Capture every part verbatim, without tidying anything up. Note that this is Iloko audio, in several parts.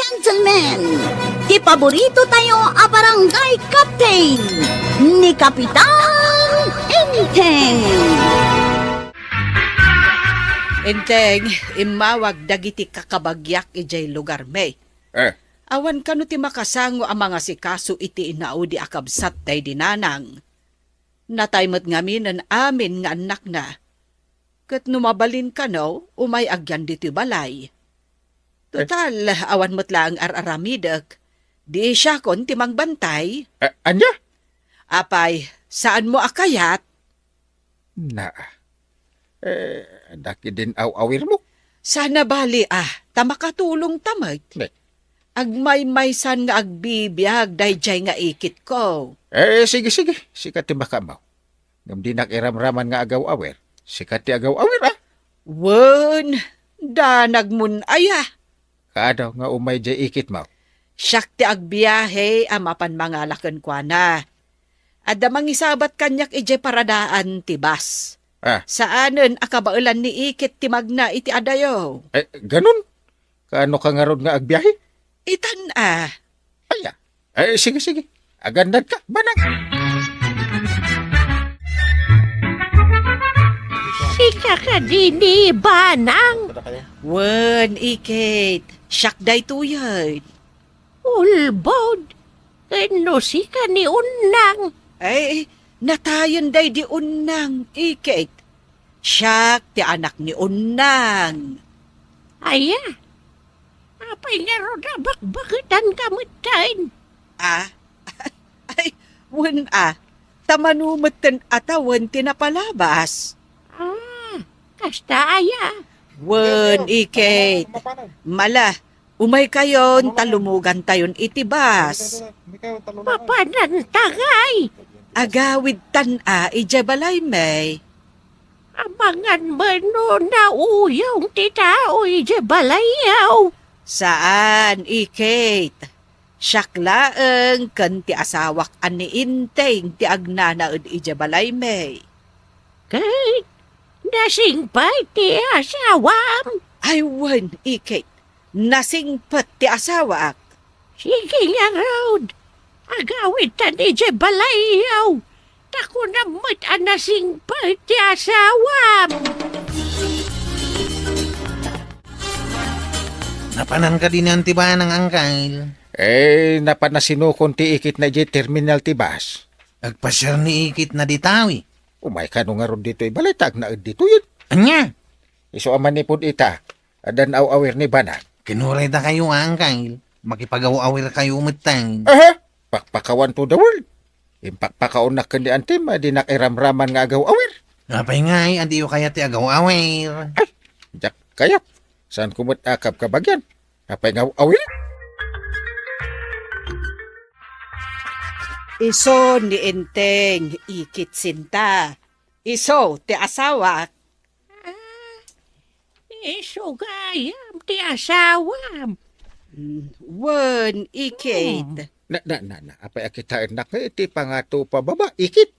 Gentlemen, ti paborito tayo a barangay captain, ni Kapitan Enteng. Enteng, immawag dagiti kakabagyak idiay lugarmi. Eh. Awan kano ti makasango a mangasikaso iti inaudi a kabsat daydi nanang. Natay met ngaminen amin nga annakna. Ket no mabalin kano, umay agyan ditoy balay. Total, awan met laeng ar-aramidek. Di siakon ti mangbantay. A-, ania? Apay, saanmo a kayat? Na. Eh, dakidin aw-awirmo? Sana bali, ah, ta makatulong ta met. Ne. Agmaymaysan nga agbibiag daydiay nga ikitko. Eh, sige, sige. Sika ti makaammo. Ngem dinak iramraman nga agaw-awir. Sika ti agaw-awir, ah. Wen, danagmon aya. Kaano nga umay diay ikitmo? Siak ti agbiahe a mapan mangala kenkuana. Adda mangisabat kaniak idiay paradaan ti bus. Ah. Saanen a kabaelan ni Ikit ti magna iti adayo. Eh, ganun? Kaano ka ngarud nga agbiahe? Itan a. Aya. Eh, sige, sige. Agannad ka, banag. Sika kadi ni Banang? Wen, Ikit. Siak daytoyen. Ulbod, ken no sika ni Unnang? Ay, natayen daydi Unnang, Ikit. Siak ti anak ni Unnang. Aya, apay ngarud a bakbaketan ka metten? Ah? Ay, wen a. Ta mano metten a tawen ti napalabas. Ah, kasta aya? Wen, Ikit. Mala, umaykayon ta lumugantayon iti bus. Mapananta ngay? Agawidtan a idiay balaymi. Amangan met no nauyong ti tao idiay balayyo? Saan, Ikit. Siak laeng ken ti asawak a ni Inteng ti agnanaed idiay balaymi. Ket nasingpet ti asawam? Ay wen, Ikit. Nasingpet ti asawaak. Sige ngarud, agawidtan idiay balayyo, ta kunam met a nasingpet ti asawam. Napanan kadi ni Auntie Banang, Angkel? Eh, napan a sinukon ti ikitna idiay terminal ti bus. Agpasiar ni ikitna dita wi. Umay kano ngarud ditoy balay ta agnaed ditoyen. Ania? Isu a manipud ita, addan aw-awir ni Banang. Kinuray dakayo, Angkel. Makipagaw-awir kayo metten. Aha! Pakpakawan to the world. Impakpakaonnak ken ni Antim a dinak iramraman nga agaw-awir. Apay ngay a diyo kayat ti agaw-awir? Ay, diak kayat. Saanko met a kabkabagian. Apay nga aw-awir? Isu ni Enteng, ikit sinta. Isu ti asawak. Ah, isu gayam ti asawam. Mm, wen, ikit. Hmm. Na, na, na, na, apay a kitaennak nga iti pangato pababa, ikit.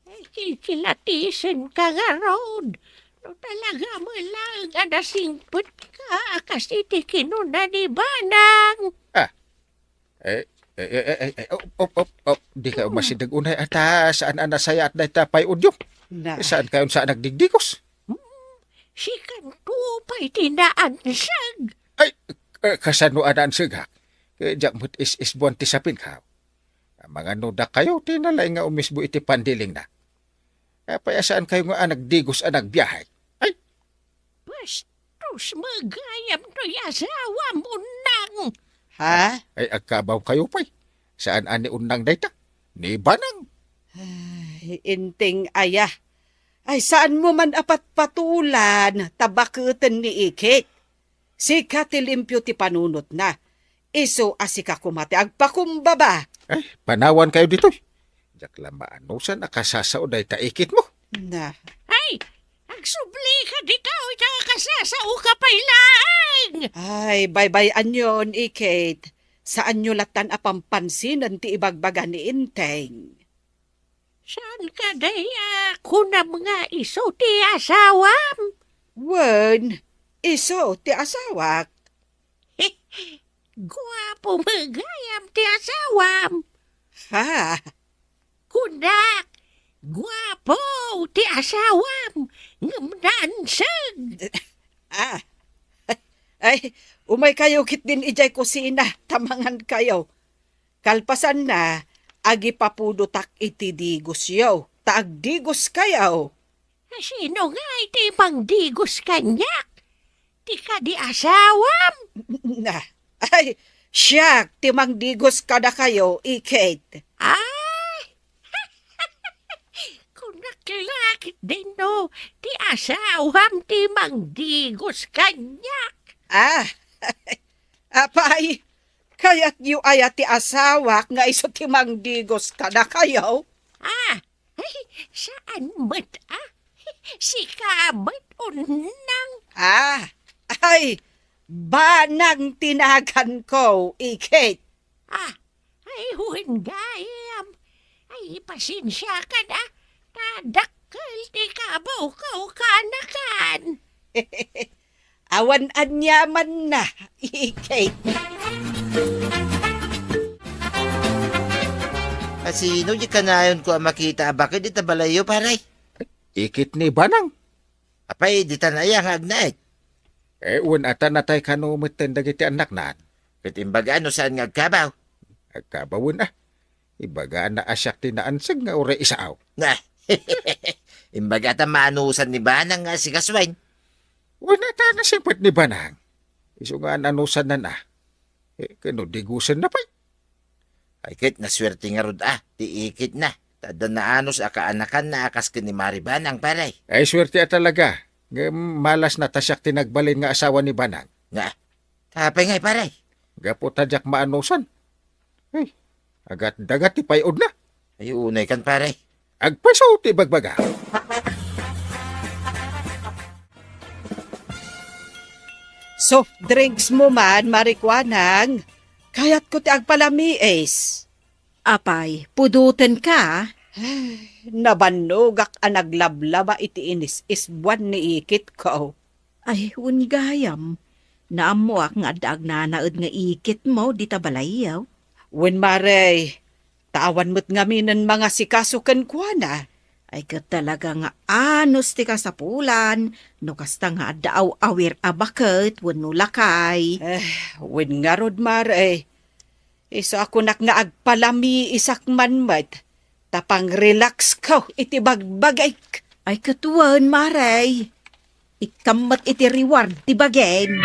Ay, kilkilatisen ka ngarud. No talaga met laeng a nasingpet ka, a kas iti kinuna ni Banang. Ah, Eh, eh, eh, eh, eh, op, op, op, op. Di ka Hmm. umasideg unay ata, saan a nasayaat dayta pay-odyo? Na. Saan kayon sa nagdigdigos? Hmm, sikanto pay ti naanseg. Ay, eh, kasano a naanseg, ha? Eh, diak met is-isbuan ti sapin, ha? Amangan no dakayo ti nalaing nga umisbo iti pandilingna. Apay a saan kayo nga a nagdigos a nagbiahe? Ay! Bastos met gayam toy asawam, Unnang. Ha? Ay, agkabaw kayo pay. Saan a ni Unnang dayta? Ni Banang. Ay, Enteng aya. Ay, saanmo man a patpatulan, ta baketen ni Ikit. Sika ti limpio ti panunotna. Isu a sika koma ti agpakumbaba. Eh, panawan kayo ditoy. Diak la maanusan a kasasao dayta ikitmo. Na. Ay, agsubli ka ditoy ta kasasao ka pay laeng. Ay, baybay-anyon, Ikit. Saanyo lattan a pampansinen ti ibagbaga ni Enteng. Saan kadi a kunam nga isu ti asawam? Wen, isu ti asawak. Guapo met gayam ti asawam. Ha? Kunak, guapo ti asawam, ngem naanseg. Ah. Ay, umaykayo ketdin idiay kusina, ta mangankayo. Kalpasanna, agipapudotak iti digosyo, ta agdigoskayo. Sino ngay ti mangdigos kaniak? Ti kadi asawam? Na, ay, siak ti mangdigos kadakayo, Ikit. Ay! Kunak la ketdin no, ti asawam ti mangdigos kaniak. Ah, apay, kayatyo aya ti asawak nga isu ti mangdigos kadakayo? Ah, ay, saan met, ah? Sika met, unang. Ah, ay, Banang ti naganko, Ikit. Ah, ay, wen gayam. Ay, pasensiakan, ah. Ta dakkel ti kabaw ko kanakan. Awan aniamanna, Ikit. A, sino di kanayonko a makita a baket ita balayyo, pare? Ikit ni Banang. Apay, ditan aya nga agnaed? Eh, wen ata natay kano metten dagiti annaknan. Ket imbaga no saan nga agkabaw? Agkabawen, ah. Ibagana a siak ti naanseg nga uray isaaw. Na. Imbaga ta maanusan ni Banang nga asikasuen. Wen ata nasipet ni Banang. Isu nga an-anusanna, ah. Eh, kano digosenna pay? Ay, ket nasuerte ngarud, ah, ti Ikitna. Ta adda naanus a kaanakanna a kas ken ni Mari Banang, pare. Ay, suerte a talaga. Ngem malasna ta siak ti nagbalin nga asawa ni Banang. Nga, apay ngay, pare? Gapu ta diak maanusan. Ay, agatdagat ti pay-odna. Ay, unay kan, pare. Agpayso ti bagbaga. Soft drinks mo man, Mari Kuanang. Kayatko ti agpalamiis. Apay, pudotenka? Nabannogak a naglablaba iti inis-isbuan ni Ikitko. Ay, wen gayam. Naammoak nga adda agnanaed nga ikitmo dita balayyo. Wen, Mare, ta awan met ngaminen mangasikaso kenkuana. Ay, ket talaga nga anus ti kasapulan no kasta nga adda aw-awir a baket wenno lakay. Eh, wen ngarud, Mare, isu a kunak nga agpalamiisak man met, ta pang-relaxko iti bagbagik. Ay, ket wen, Mare. Ikkam met iti reward ti bagim.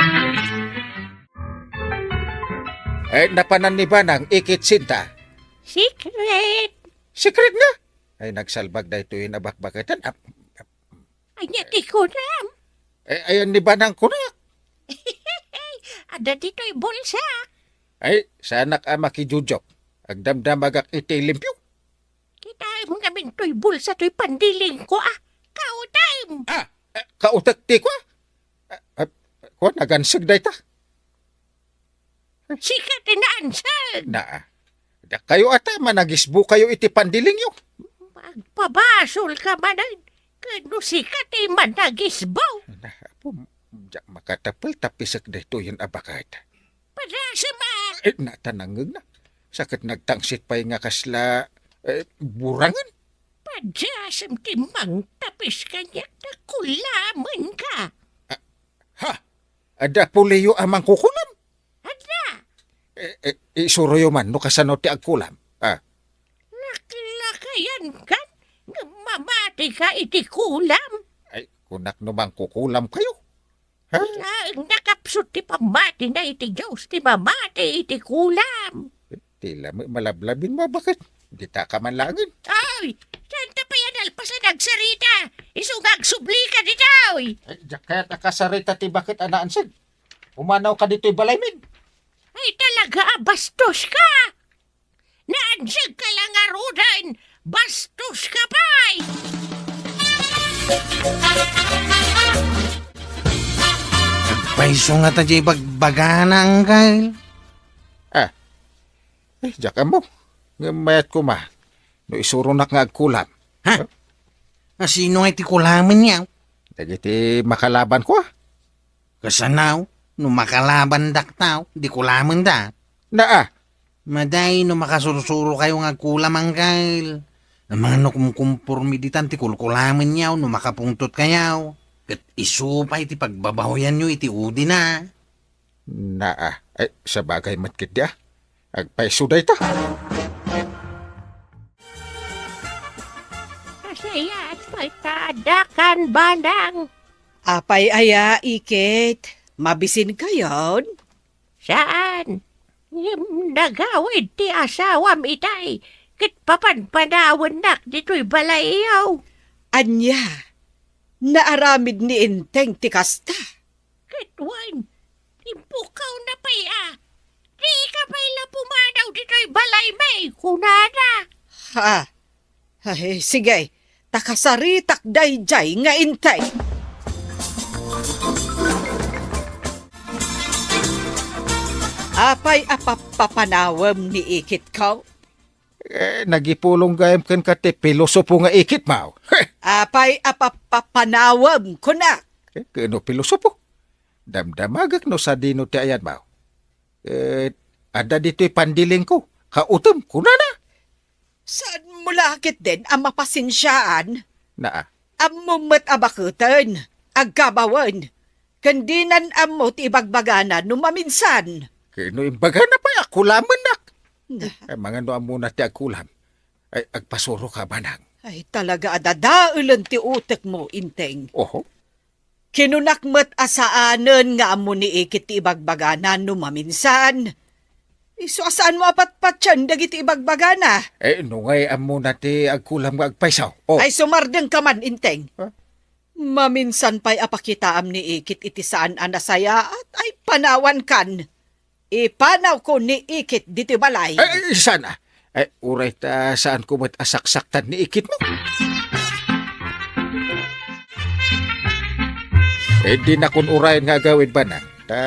Eh, napanan ni Banang ikit sinta. Secret! Secret nga? Ay, nagsalbag daytoy a bakbaketen. Ap-, ap-, Ania ti kunam? Eh, ayan ni Banang kunak. Adda ditoy bulsa. Ay, saanak a makijujok. Agdamdamagak iti limpio. Kitaem ngamin toy bulsa toy pandilingko, ah. Kautem! Ah, eh, kautek ti kua? Ah, ah, kua, naganseg dayta. Sika ti naanseg! Na, dakayo ata, managisbo kayo iti pandilingyo. Agpabasol ka manen, ken no sika ti managisbo. Na, apo, diak makatapel ta pisek daytoyen a baket. Padasem, ah! Eh, natanangegna. Saket nagtangsit pay nga kasla, eh, burangen. Padasem ti mangtapis kaniak ta kulamen ka. Ah, ha? Adda puliyo a mangkukulam? Adda. Eh, eh, isuroyo man no kasano ti agkulam. Ah. Laklakayan kan, ngem mamati ka iti kulam. Ay, kunak no mangkukulam kayo. Ha? Laeng nakapsut ti pammatina iti Dios ti mamati iti kulam. Ti la met malablabin mo, baket? Dita ka man laengen. Ay, saan ta pay a nalpasan agsarita? Isu nga agsubli ka ditoy. Ay, diak kayat a kasarita ti baket a naanseg. Umanaw ka ditoy balaymin. Ay, talaga a bastos ka! Naanseg ka la ngaruden, bastos ka pay! Agpayso ngata diay bagbagana, Angkel. Ah. Eh, diak ammo. Ngem mayat koma no isuronak nga agkulam. Ha? Huh? A, sino nga iti kulamen yaw? Dagiti makalabanko, ah. Kasano? No makalabandak, tao, di kulamenda. Naa. Madi no makasursurokayo nga agkulam, Angkel. Amangan no kumkumporme ditan ti kulkulamenyo no makapungtotkayo. Ket isu pay ti pagbabahoyanyo iti udina. Naa. Ay, sabagay met ketdi, a. Agpayso dayta. Nasayaat pay ta addakan, Banang. Apay aya, Ikit? Mabisinkayon? Saan. Ngem nagawid ti asawam itay, ket papanpanawennak ditoy balayyo. Ania? Naaramid ni Enteng ti kasta? Ket wen, impukkawna pay a. Dika pay la pumanaw ditoy balaymi, kunana. Ha? Ay, sige, ta kasaritak daydiay nga Enteng. Apay a pappapanawem ni Ikitko? Eh, nagipulong gayam kenka ti pilosopo nga Ikitmo. Apay a pappapanawem, kunak? Eh, ken no pilosopo? Damdamagek no sadino ti ayanmo. Eh, adda ditoy pandilingko, kautem, kunana. Saanmo la ketdin a mapasensiaan? Naa. Ammom met a baketen, agkabawen, ken dinan ammo ti ibagbagana no maminsan. Ken no imbagana pay a kulamennak. Na. Ay, amangan no ammona ti agkulam. Ay, agpasuroka, Banang. Ay, talaga a dadaelen ti utekmo, Enteng. Oho. Kinunak met a saanen nga ammo ni Ikit ti ibagbagana no maminsan. Isu a saanmo a patpatien dagiti ibagbagana. Eh, no ngay ammona ti agkulam nga agpayso. Oh. Ay, sumardengka man, Enteng. Ha? Maminsan pay a pakitaam ni Ikit iti saan a nasayaat ay panawankan. Ipanawko ni Ikit ditoy balay. Ay, ay, saan a? Ay, uray ta saanko met a saksaktan ni Ikitmo. Eh, dinakon urayen nga agawid, Banang. Ta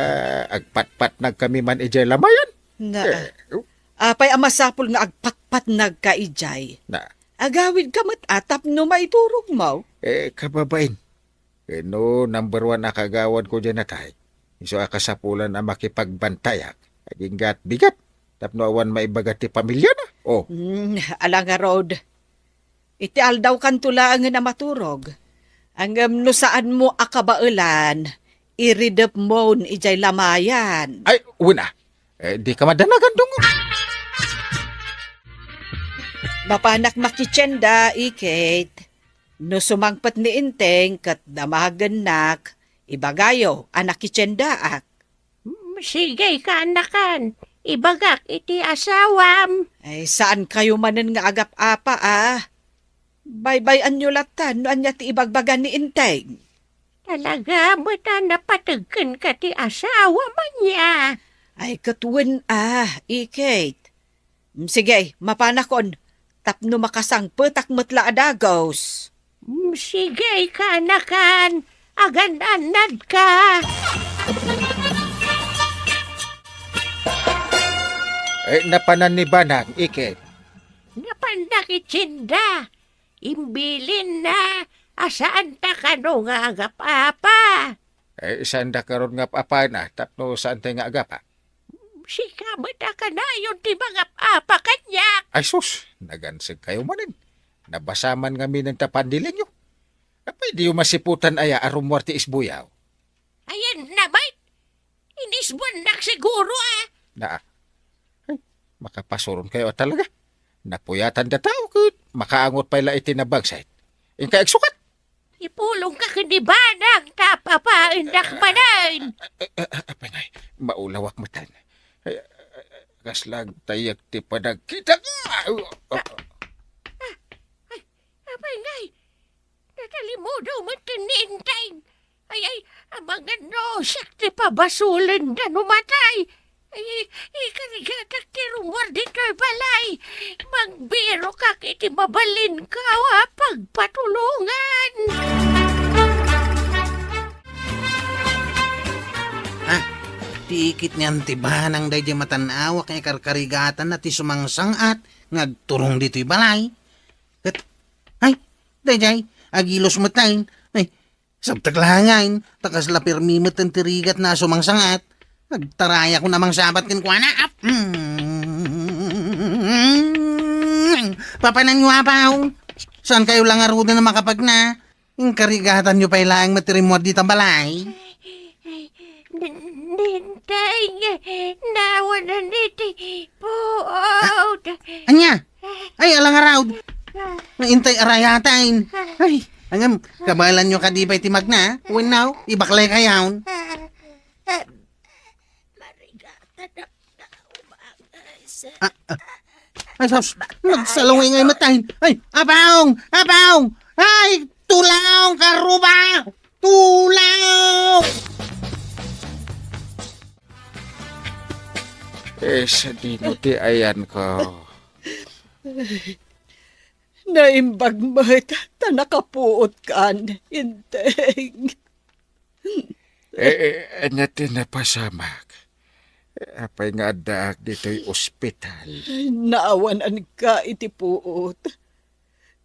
agpatpatnagkami man idiay lamayan. Na, eh, oh. Apay a masapul nga agpatpatnagka idiay? Na. Agawidka met a tapno maiturogmo. Eh, kababain. Ken no number one a kaagawanko diay natay, isu a kasapulan a makipagbantayak, agingga't bigat, tapno awan maibaga ti pamiliana. Oh. Hmm, ala ngarud. Iti aldawkanto laengen a maturog. Ngem no saanmo a kabaelan, iridepmon idiay lamayan. Ay, wen a. Eh, dika madanagan, dungo. Mapanak makitienda, Ikit. No sumangpet ni Enteng ket damagennak, ibagayo a nakitiendaak. Mm, sige, kaanakan. Ibagak iti asawam. Ay, saankayo manen nga agap-apa, a. Baybay-anyo latta no ania ti ibagbaga ni Enteng. Talaga met a napateg kenka ti asawam ania? Ay, ket wen a, Ikit. Mm, sige, mapanakon, tapno makasangpetak met la a dagus. Mm, sige, kaanakan, agan-annadka. Eh, napanan ni Banang, Ikit. Napannak iti tienda. Imbilinna a saanta kano nga agap-apa. Eh, saanda karon nga ap-apana, tapno saantay nga agapa? Sika met a kanayon ti mangap-apa kaniak. Ay sus, nagansegkayo manen. Nabasa man ngamin ta pandilingyo. Apay, diyo masiputan aya a rummuar ti isbuyaw? Ayan na met. Inisbuannak siguro, a. Naa. Ay, makapasuronkayo a talaga. Napuyatan da tao ket makaangot pay la iti nabangsit. Inka agsukat. Ipulongka ken ni Banang ta ap-apaennak manen. Ay, ay, ay, apay ngay, maulawak metten. Ay, ay, ay, kasla agtayak ti panagkitak. Ay, ay, apay ngay, natalimudaw met ken ni Enteng. Ay, ay, amangan no siak ti pabasolenda no matay. Ay, ikarigatak ti rummuar ditoy balay. Magbirokak iti mabalinko a pagpatulongan. Ah, ti ikit ni Anti Banang daydiay matan-awak nga ikarkarigatanna ti sumangsang-at nga agturong ditoy balay. Ket, ay, daydiay, agilos metten. Ay, Sabtek laengen, ta kasla permi met ti rigatna a sumangsangat. Agtarayakon a mangsabat kenkuana. Ap-, mm. Papananyo, Apaw. Saankayo la ngaruden a makapagna. Inkarigatanyo pay laeng met ti rimmuar dita balay. Dintay, naawanan iti puot. Ania? Ay, ala ngarud. Intay arayaten. Ay, ngem, kabaelanyo kadi pay ti magna? Wenno, ibaklay kayon. Marigatan a tao, bakes. Ah, ah. Ay, sus, nagsalaway nga imatahin. Ay, Apaw! Apaw! Ay, tulong, karuba! Tulong! Eh, sadino ti ayanko? Naimbag met ta nakapuotkan, Inteng. Eh, eh, ania ti napasamak? Apay nga addaak ditoy ospital? Naawananka iti puot.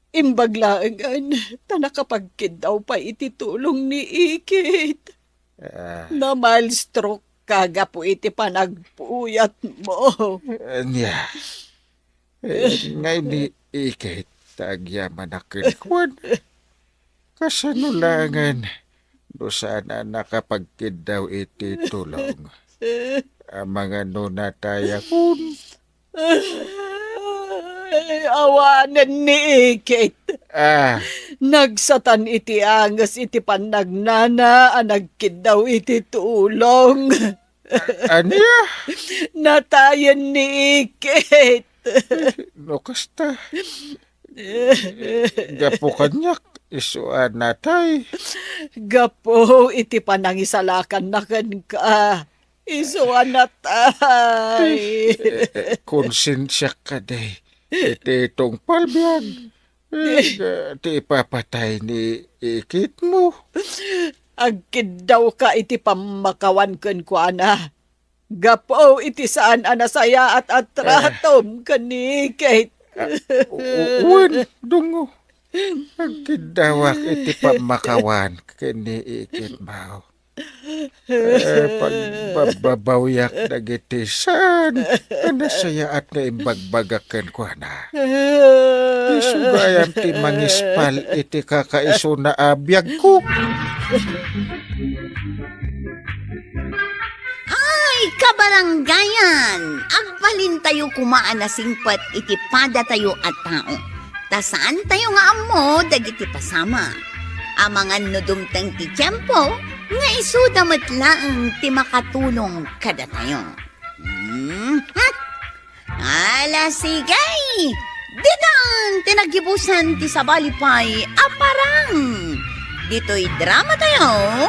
Imbag laengen ta nakapagkiddaw pay iti tulong ni Ikit. Ah. Na-mild stroke ka gapu iti panagpuyatmo. Ania? Eh, ngay ni Ikit ta agyamanak kenkuana. Kasano laengen no saan a nakapagkiddaw iti tulong? Amangan no natayakon. Ay, awanen ni Ikit. Ah. Nagsatan iti anges iti pannagnana a nagkiddaw iti tulong. A-, ania? Natayen ni Ikit. No kasta, gapu kaniak, isu a natay. Gapu iti panangisalakanna kenka, isu a natay. Eh, eh, konsensiak kadi iti tungpal biag. Eh, ti ipapatay ni Ikitmo. Agkiddawka iti pammakawan kenkuana. Gapu iti saan a nasayaat a tratom ken ni Ikit. Ah, u-, wen, dungo. Agkiddawak iti pammakawan ken ni Ikitmo. Eh, pagbabawyak dagiti saan a nasayaat nga imbagbagak kenkuana. Isu gayam ti mangispal iti kakaisuna a biagko. Ay, kabarangayan! Agbalintayo koma a nasingpet iti padatayo a tao. Ta saantayo nga ammo dagiti pasamak. Amangan no dumteng ti tiempo, nga isuda met laeng ti makatulong kadatayo. Hmm? Ala, sige! Ditan ti naggibusan ti sabali pay a parang. Ditoy drama tayo,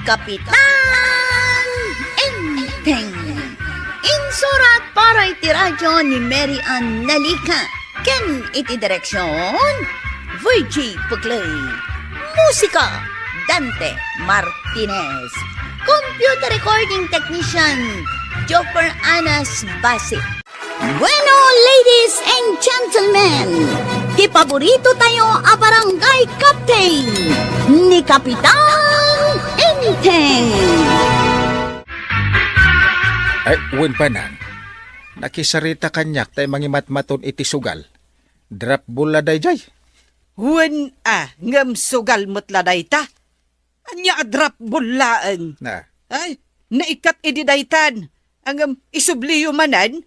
Kapitan Enteng. Insurat para iti radyo ni Mary Ann Nalica. Ken iti direksion, Virgie Puglay. Musika, Dante Martinez. Computer recording technician, Joper Anas Basi. Bueno, ladies and gentlemen, ti paborito tayo a barangay captain, ni Kapitan Enteng. Ay, wen, Banang. Nakisarita kaniak tay mangimatmaton iti sugal. Drop ball la dayjay. Wen a, ngem sugal met la dayta. Ania a drop ball laeng? Na. Ay, naikkat idi daytan. Ngem isubliyo manen.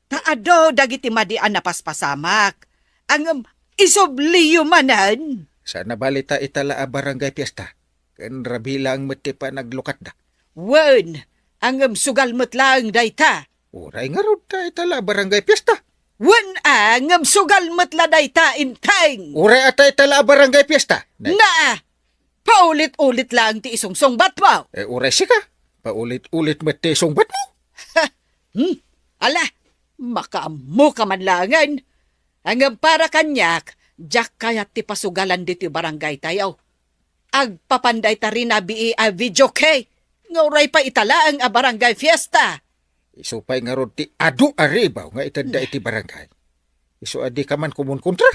Ta adu dagiti madi a napaspasamak. Ngem isubliyo manen. Saan a bali ta ita la a barangay fiesta. Ken rabii laeng met ti panaglukatda. Wen, ngem sugal met laeng dayta. Uray ngarud ta ita la a barangay fiesta. Wen a, ngem sugal met la dayta, Enteng. Uray a ta ita la a barangay fiesta. Nay. Naa, paulit-ulit laeng ti isungsungbatmo. Eh, uray sika, paulit-ulit met ti isungbatmo. Hmm, ala, makaammoka man laengen. Ngem para kaniak, diak kayat ti pasugalan ditoy barangay tayo. Agpapan dayta rinabii a video key nga uray pay ita laeng a barangay fiesta. Isu pay ngarud ti adu a ribaw nga itedda iti barangay. Isu a dika man kumunkontra.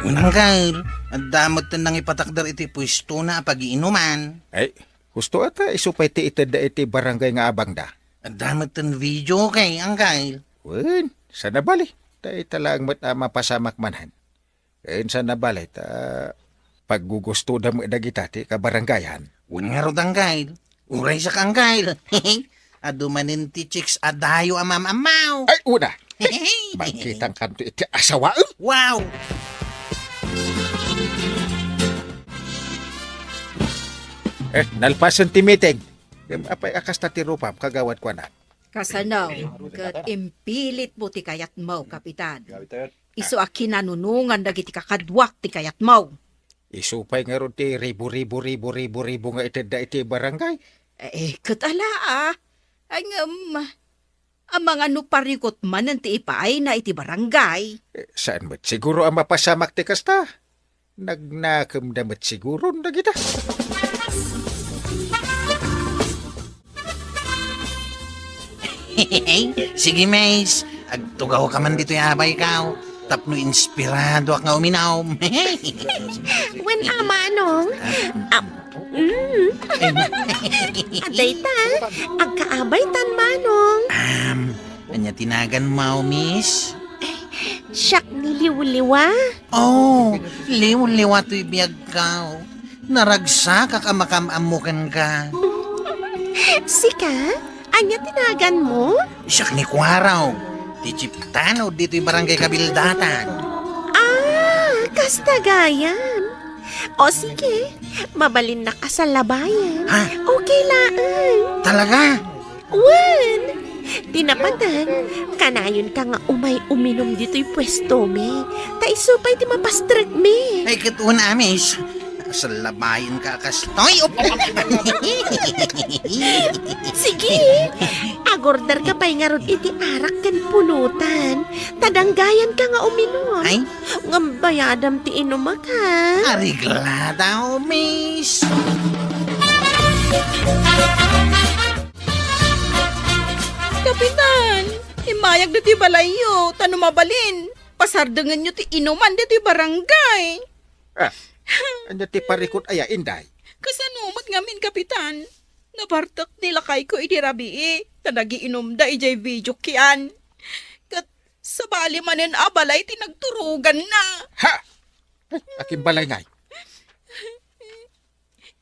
Unanggal, adda met ten nangipatakder iti puestona a pagiinuman. Ay, husto ata isu pay ti itedda iti barangay nga abangda. Adda met ten video kay, anggal. Wen, sana bali. Ta ita laeng met a mapasamak manen. Ken sana bali, ta paggugustoda met dagita ti kabarangayan. Wen ngarud, anggal. Uray sa ka, anggal. Adu manen ti chicks a dayo a mam-ammaw. Ay, una. Magkitangkanto iti asawaem. Wow! Eh, nalpasen ti meeting. Ngem apay a kasta ti rupam, kagawad kuana? Kasano, ket impilit mo ti kayatmo, Kapitan. Isu a kinanunongan dagiti kakaduak ti kayatmo. Isu pay ngarud ti ribu-ribu, ribu-ribu, ribu nga itedda iti barangay. Eh, ket ala, ah. Ay, ngem, amangan no parikot manen ti ipaayna iti barangay. Eh, saan met siguro a mapasamak ti kasta? Nagnakemda met siguron dagita. Sige, Mace. Agtugawka man ditoy abayko tapno inspiradoak nga uminom. Wen a, Manong. Ah, mm. Adayta, agkaabaytan, Manong. Um, ania ti naganmo, Miss? Siak ni Liwliwa. Oh, Liwliwa toy biagko. Naragsakak a makam-ammo kenka. Sika? Ania ti naganmo? Siak ni Kuaraw, ti chief tanod ditoy barangay Kabildatan. Ah, kasta gayam. O sige, mabalinnak a salabayan. Ha? Okay laeng. Talaga? Wen! Ti napateg, kanayonka nga umay uminom ditoy puestomi. Ta isu pay ti mapastrekmi. Ay, ket wen a, Miss. Salabayanka a kastoy. Sige, agorderka pay ngarud iti arak ken pulutan. Ta danggayanka nga uminom. Ay? Ngem bayadam ti inumak, ha? Areglada, Miss. Kapitan, immayag ditoy balayyo, ta no mabalin, pasardengenyo ti inuman ditoy barangay. Ah, ania ti parikot aya, Inday? Kasano met ngamin, Kapitan? Nabartek ni lakayko idi rabii, ta nagiinumda idiay video kian. Ket sabali manen a balay ti nagturoganna. Ha? Akin balay ngay?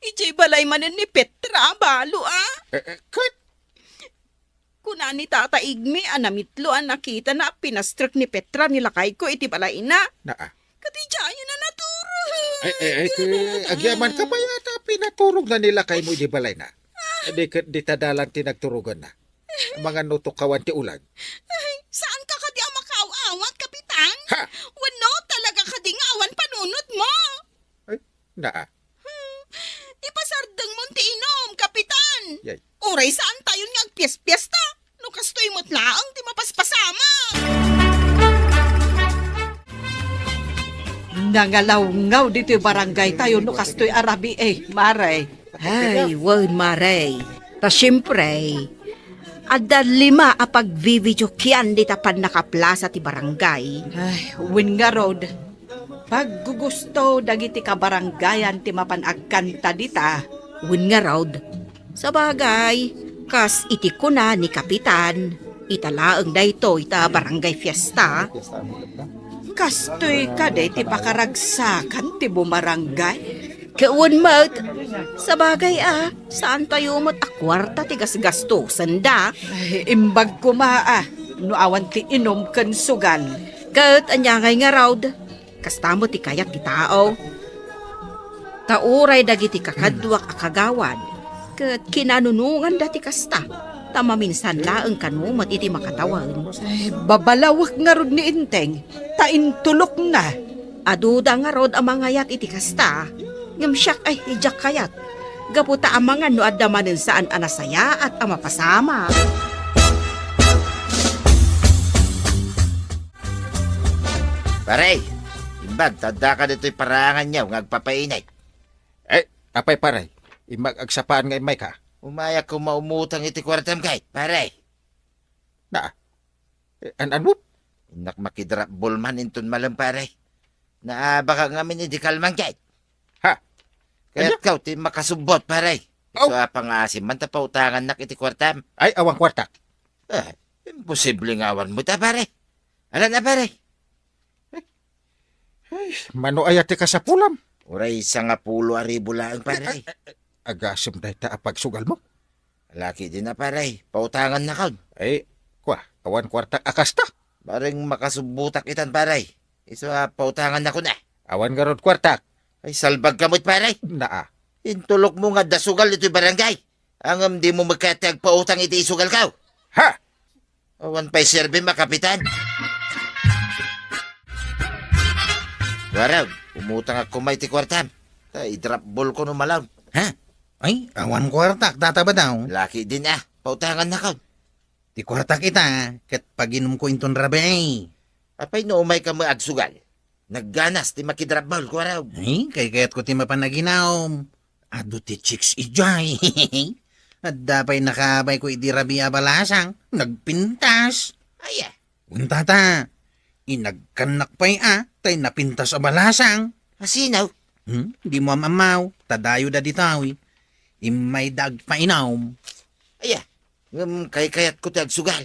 Idiay balay manen ni Petra a balo, a. Eh, eh, ket? Kuna ni Tata Igmi a namitlo a nakitana a pinastrek ni Petra ni lakayko iti balayna. Naa. Ket idiay a naturog. Ay, ay, ay, ket agyamankami ata a pinaturogna ni lakaymo iti balayna. Di ket dita dalan ti nagturoganna. Amangan no tukawan ti ulag. Ay, saanka kadi a makaaw-awat, Kapitan? Ha? Wenno, talaga kadi nga awan panunotmo? Ay, naa. Hmm, ipasardengmon ti inum, Kapitan. Yay. Uray saantayon nga agpiaspiesta. No kastoy met laeng ti mapaspasamak. Nangalawngaw ditoy barangaytayo no kastoy a rabii, Mare. Ay, wen, Mare. Ta siempre, adda lima a pagvivideokian dita pannakaplasa ti barangay. Ay, wen ngarud, paggugusto dagiti kabarangayan ti mapan agkanta dita. Wen ngarud, sabagay, kas iti kuna ni Kapitan, ita laeng daytoy ta barangay fiesta. Kastoy kadi ti pakaragsakan ti bumarangay? Ket wen met, sabagay a, saantayo met a kuarta ti gasgastusenda. Ay, imbag koma a, no awan ti inum ken sugal. Ket ania ngay ngarud, kasta met ti kayat ti tao. Ta uray dagiti kakaduak a kagawad, ket kinanunonganda ti kasta, ta maminsan laeng kano met iti makatawen. Ay, babalawek ngarud ni Enteng, ta intulokna. Aduda ngarud a mangayat iti kasta, ngem siak ay, diak kayat. Gapu ta amangan no adda manen saan a nasayaat a mapasamak. Pare, imbag ta addaka ditoy paraanganyo nga agpapainit. Eh, apay, pare? Imbag agsapaan nga immayka? Umayak koma umutang iti kuartam kay, pare. Na, eh, an-, ano? Innak makidrapbol man inton malem, pare. Naabakak ngamin idi kalman ket. Ha? Kayatkaw ti makasubbot, pare. Aw. Isu a pangaasim man ta pautangannak iti kuartam. Ay, awan kuartak. Eh, imposible nga awan mo ta, pare. Ala na, pare. Ay, mano aya ti kasapulam? Uray sangapulo a ribu laeng, pare. Agasem dayta a pagsugal mo? Laki din a, pare. Pautangannakon. Ay, kua, awan kuartak a kasta. Bareng makasubbotak itan, pare. Isu a pautangannakon a. Awan ngarud kuartak. Ay, salbag ka met, pare. Naa. Intulok mo nga adda sugal itoy barangay. Ngem dimo met kayat ti agpautang iti isugalko. Ha? Awan pay serbim a kapitan. Warag, umutangak koma iti kuartam. Ta i-drop ball ko no malaw. Ha? Ay, awan kuartak, data ba daw? Laki din a, pautangannakon. Ti kuartak ita, ket paginumko inton rabii. Apay no umayka met agsugal? Nagganas ti makidrop ball, kuarog. Ay, kaykayatko ti mapan aginum. Adu ti chicks idiay. Adda pay nakaabayko idi rabii a balasang, nagpintas. Aya. Kuntata, inagkannak pay a, tay napintas a balasang. Asino? Hmm? Dimo am-ammaw, ta dayo da ditoy. Immayda agpainum. Aya, ngem kaykayatko ti agsugal.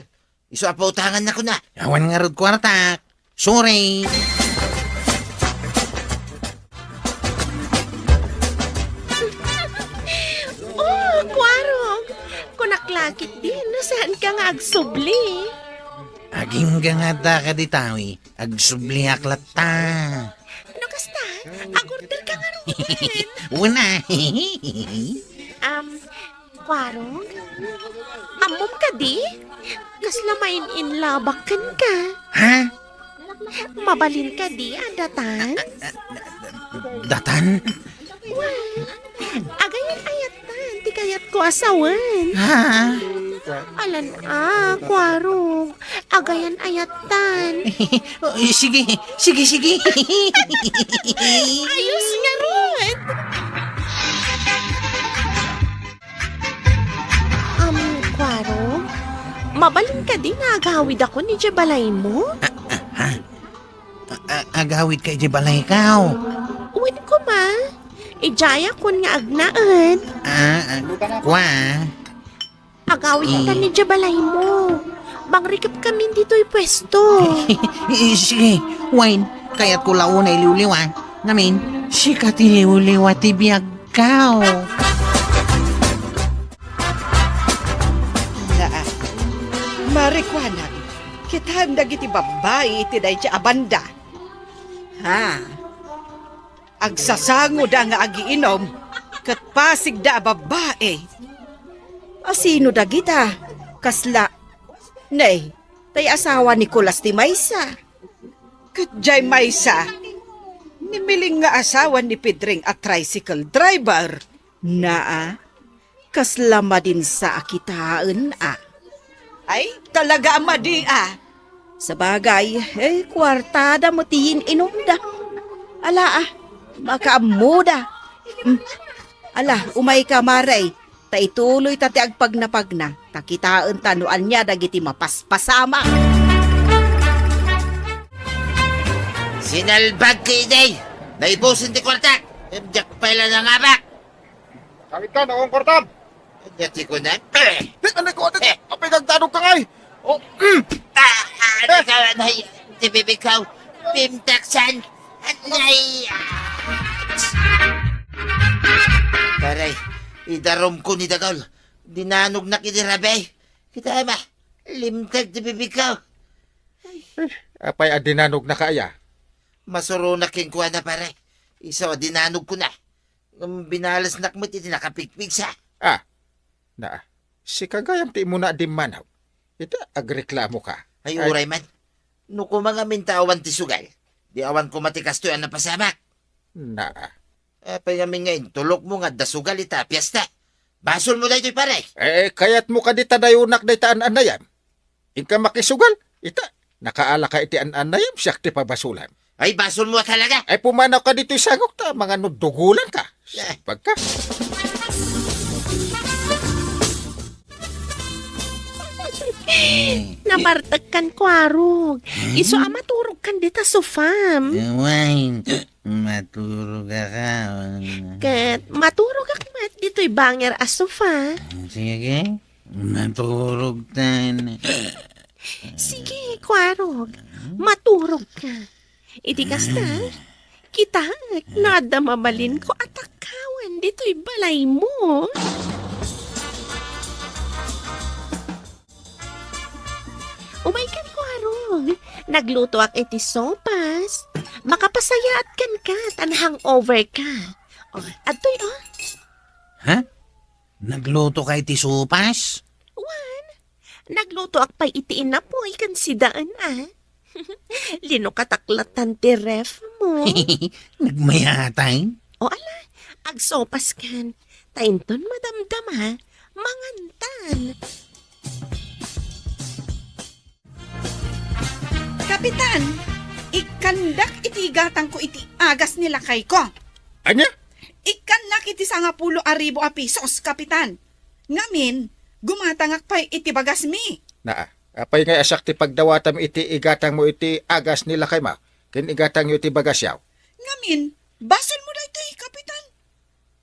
Isu a pautangannakon a. Awan ngarud kuartak. Sorry. Oh, kuarog! Kunak la ketdin, no saanka nga agsubli? Agingga nga adda ka ditoy, agsubliak latta. No kasta, agorderka ngaruden. Una. Um, Kuarog? Ammom kadi? Kasla main-inlabak kenka. Ha? Mabalin kadi a datan? Datan? Wen, agayan ayattan ti kayatko a sawen. Ha? Alan a, kuarog. Agayan ayattan. Sige, sige, sige. Ayos ngarud. Am, kuarog, mabalin kadi nga agawidakon idiay balaymo? A-, a-, ha? A-, a-, agawidka idiay balayko? Wen koma. Idiayakon nga agnaed. A, a, kua. Agawidtan idiay balaymo. Mangrikepkamin ditoy puesto. Sige, wen, kayatko la unay liwliwa. Ngamin, sika ti liwliwa ti biagko. Naa, marikuanam, kitaem dagiti babbai iti daydiay a banda. Ha? Agsasangoda nga agiinom ket pasigda a babbai. Asino dagita? Kasla, nay, tay asawa ni Kulas ti maysa. Ket diay maysa, ni Miling nga asawa ni Pedring a tricycle driver. Naa, kasla madinsa a kitaen a. Ay, talaga a madi a. Sabagay, eh, kuartada met ti yin-inumda. Ala a, makaammoda. Hmm. Ala, umayka, mare, ta ituloyta ti agpagnapagna, ta kitaenta no ania dagiti mapaspasamak. Sinalbag ti iday! Naibusen ti kuartak! Diak pay la nangabak! Kangitkan, awan kuartam! Ania ti kunam? Eh! Di, anay ko, anay ko! Eh! Apay nagdanog ka ngay? Oh, mm! Ah, ah, ano ka, anay? Ti bibig ko, pimtaksan! Anay! Ah! Paray, idarum ko ni dagol. Dinanognak iti rabii. Kita ma, limteg ti bibig ko. Eh, apay a dinanognak aya? Masuronak kenkuana, pare. Isu a dinanogkona. Ngem binalesnak met iti nakapigpigsa. Ah, naa. Sika gayam ti immuna a dimmanok. Ita, agreklamoka. Ay, ay, uray man. No koma ngamin ta awan ti sugal, di awan koma ti kastoy a napasamak. Naa. Apay ngamin nga intulokmo nga adda sugal ita a piesta? Basolmo daytoy, pare. Eh, kayatmo kadi ta dayonak dayta an-annayam? Inka makisugal, ita, nakaalaka iti an-annayam, siak ti pabasolam. Ay, basolmo a talaga. Ay, pumanawka ditoy sangok ta, mangano dugolanka. Eh. Sabagka. Eh. Nabartekkan, Kuarog. Isu a maturogkan dita sofam. Eh, wen, maturogak. Ket maturogak met ditoy bangir a sofa. Sige, maturogtan. Sige, Kuarog. Maturogka. Iti kasta, kitaek no adda mabalinko a takawan ditoy balaymo. Umaykan, Kuarog. Naglutoak iti sopas. Makapasayaat kenka ta na-hangover ka. O, adtoy, o. Ha? Naglutoka iti sopas? Wen, naglutoak pay iti inapoy ken sidaen, a. Linukatak lattan ti ref mo. Nagmayatay? O ala, agsopaskan. Ta inton madamdama, mangantan. Kapitan, ikkandak iti igatangko iti agas ni lakayko. Ania? Ikkannak iti sangapulo a ribu a pesos, Kapitan. Ngamin, gumatangak pay iti bagasmi. Naa, apay ngay a siak ti pagdawatam iti igatangmo iti agas ni lakaymo ken igatangyo iti bagasyo? Ngamin, basolmo daytoy, Kapitan.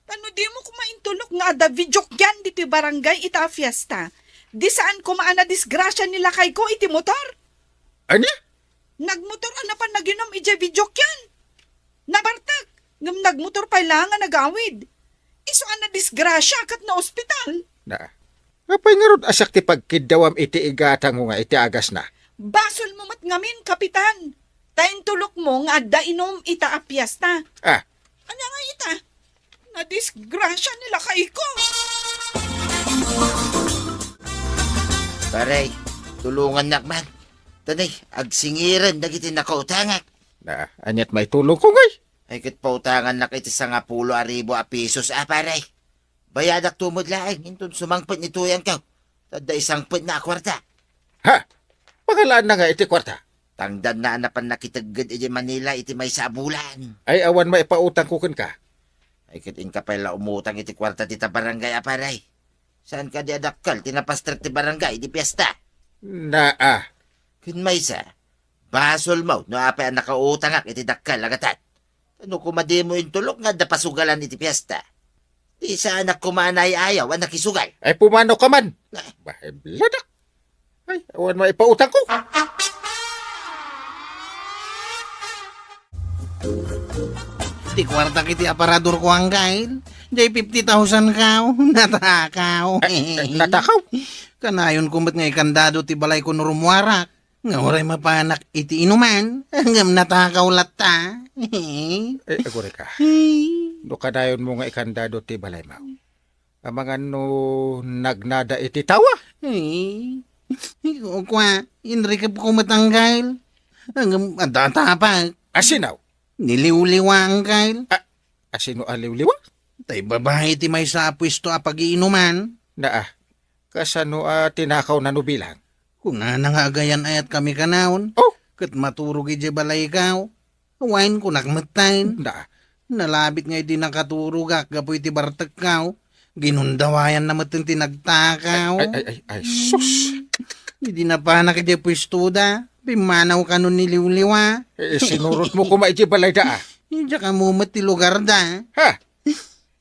Ta no dimo koma intulok nga adda videokean ditoy barangay ita a fiesta, di saan koma a nadisgrasia ni lakayko iti motor. Ania? Nagmotor a napan naginom idiay videokean. Nabartek, ngem nagmotor pay la nga nagawid. Isu a nadisgrasia ket naospital. Na, apay ngarud a siak ti pagkiddawam iti igatangmo nga iti agasna? Basolmo met ngamin, Kapitan. Ta intulokmo nga adda inum ita a fiesta. Ah. Ania nga ita? Nadisgrasia ni lakayko. Pare, tulongannak man. Tanay, agsingiren dagiti nakautangak. Na, aniat maitulongko ngay? Ay, ket pautangannak iti sangapulo a ribu a pesos, a, pare. Bayadak tumod laeng, inton sumangpet ni Tuyangko. Tadda isangpetna a kuarta. Ha? Pangalaanna nga iti kuarta? Tangdanna a napan nakitegged idiay Manila iti maysa a bulan. Ay, awan maipautangko kenka. Ay, ket inka pay la umutang iti kuarta ti ta barangay a pare. Saan kadi a dakkel ti napastrek ti barangay idi fiesta? Naa. Ken maysa, basolmo no apay a nakautangak iti dakkel a gatad. Ta no koma dimo intulok nga adda pasugalan iti fiesta, di saanak koma a naay-ayaw a nakisugal. Ay, pumanoka man. Ah. Bahen ladak. Ay, awan maipautangko. Ti kuartak iti aparadorko, Anggail. Diay fifty thousand kao. Natakaw. Eh, eh, natakaw? Kanayonko met nga ikandado ti balayko no rummuarak. Nga uray mapanak iti inuman, ngem natakaw latta. Eh, agurayka. No kanayonmo nga ikandado ti balaymo, amangan no nagnada iti tawa? Eh, kua, inrikepko met, Anggail. Ngem adda atapek. Asino? Ni Liwliwa, Anggail. A-, asino a Liwliwa? Tay babai ti maysa a puesto a pagiinuman. Naa, kasano a tinakawna no bilang? Kunana nga agayan-ayatkami kanayon. Oh! Ket maturog idiay balayko. Wen, kunak metten. Da. Nalabit nga idi nakaturogak gapu iti bartekko, ginundawayanna metten ti nagtakaw. Ay, ay, ay, ay, sus! Idi napanak idiay puestoda, pimmanaw kano ni Liwliwa. Eh, sinurotmo koma idiay balayda, a. Diak ammo met ti lugarda. Ha?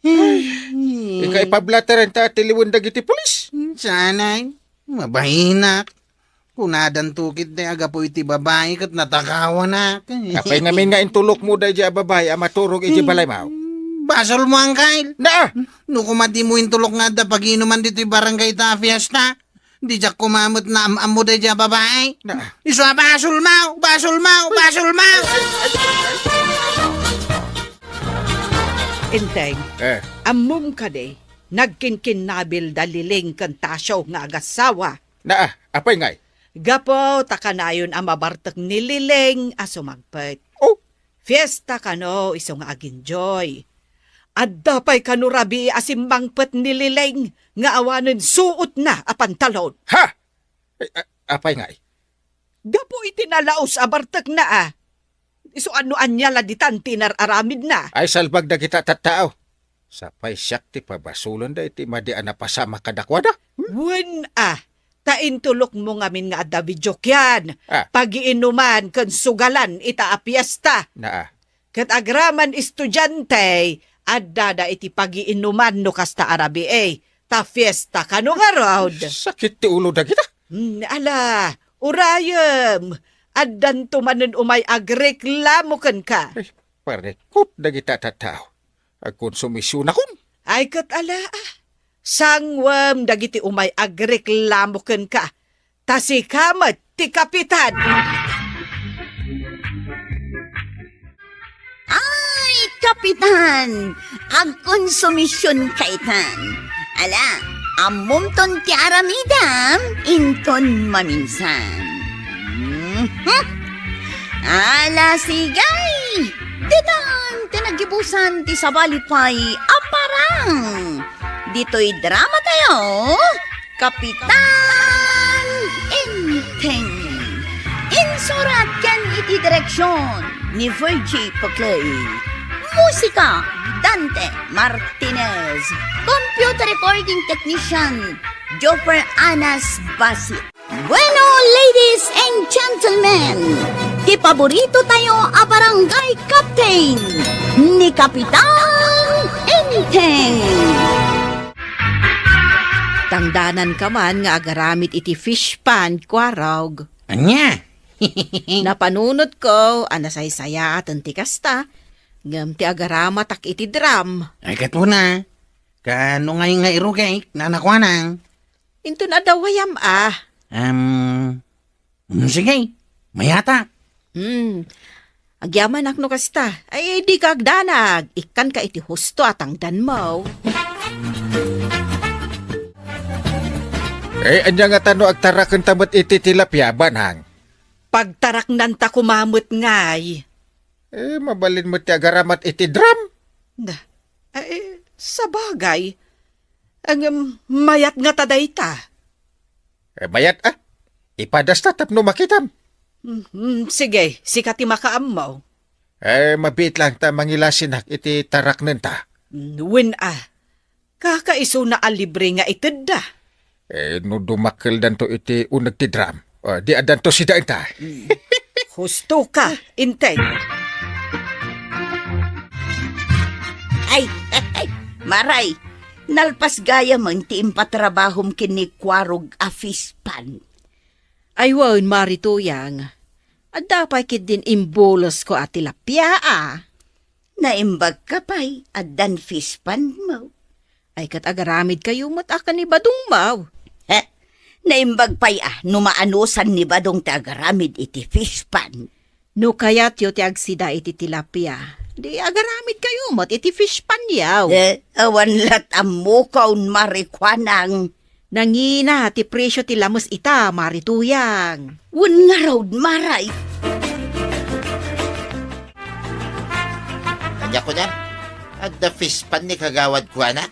Ay, ika ipablatarenta ti liwen dagiti pulis? Saan ay? Mabainak. Kunadanto ketdi a gapu iti babai ket natakawanak. Apay ngamin nga intulokmo daydiay a babai a maturog iti balaymo? Basolmo, Anggail. Naa! No koma dimo intulok nga adda pagiinuman ditoy barangay ta a fiesta, diak koma met naam-ammo daydiay a babai. Naa. Isu a basolmo, basolmo, basolmo! Enteng, eh, ammom kadi, nagkinkinnabil da Liling ken Tasio nga agassawa. Naa, apay ngay? Gapu ta kanayon a mabartek ni Liling a sumangpet. Oh. Fiesta kano isu nga aginjoy. Adda pay kano rabii a simmangpet ni Liling nga awanen suotna a pantalon. Ha? Ay, a-, apay ngay? Gapu iti nalaus a bartekna a. Isu a no ania la ditan ti inar-aramidna. Ay, salbag dagita tattao. Sapay siak ti pabasolenda iti madi a napasamak kadakuada. Hmm? Wen a, Ta intulokmo ngamin nga adda video kian, Ah. pagiinuman ken sugalan ita a fiesta. Naa. Ket agraman estudiante, addada iti pagiinuman no kasta a rabii, ta fiesta kano ngarud. Sakit ti ulo dagita. Hmm, ala, urayem, addanto manen umay agreklamo kenka. Ay, parikot dagita a tattao. Agkonsumisionakon. Ay, ket ala, ah. Sangwem dagiti umay agreklamo kenka. Ta sika met ti kapitan. Ay, kapitan! Agkonsumision kaitan. Ala, ammomton ti aramidam, inton maminsan. Mhm. Ala, sigay! Ditan ti nagibusan ti sabali pay a parang. Ditoy drama tayo, Kapitan Enteng. Insurat ken iti direksyon ni Virgie Paclay. Musika, Dante Martinez. Computer recording technician, Joffer Anas Basit. Bueno, ladies and gentlemen, ti paborito tayo a barangay captain, ni Kapitan Enteng. Tangdananka man nga agaramid iti fish pond, Kuarog. Ania? Napanunotko a nasaysayaaten ti kasta, ngem ti agaramatak iti drum. Ay, ket una, kaano ngay nga irugek, nanakuanang? Inton adda wayam a. Am, mm, sige, mayata. Hmm. Agyamanak no kasta. Ay, dika agdanag. Ikkanka iti husto a tangdanmo. Eh, ania ngata no agtarakenta met iti tilapia, Banang? Pagtaraknanta koma met ngay. Eh, mabalin met ti agaramat iti drum. Da. Ay, sabagay. Ngem, mayat ngata dayta. Eh, mayat, ah. Ipadasta tapno makitam. Mm, mm, sige, sika ti makaammo. Eh, mabiit lang ta mangilasinak iti taraknenta. Mm, wen a. Kakaisuna a libre nga itedda. Eh, no dumakkeldanto iti uneg ti drum, ah, di addanto sidaenta. Mm. Husto ka, Enteng. Ay, ay, Maray, nalpas gayam ti impatrabahom ken ni Kuarog a fish pond. Ay wen, Mari Tuyang. Adda pay ketdin imbulosko a tilapia a. Naimbagka pay, addan fish pond mo. Ay, ket agaramidkayo met a ken ni Badong mo. He, naimbag pay a, no maanusan ni Badong ti agaramid iti fish pond. No kayatyo ti agsida iti tilapia, di agaramidkayo met iti fish pond yaw. Eh, awan lat ammokaw, Mari Kuanang. Nangina ti presio ti lames ita, Mari Tuyang. Wen ngarud, Maray. Ania kunam? Adda fish pond ni Kagawad Kuana?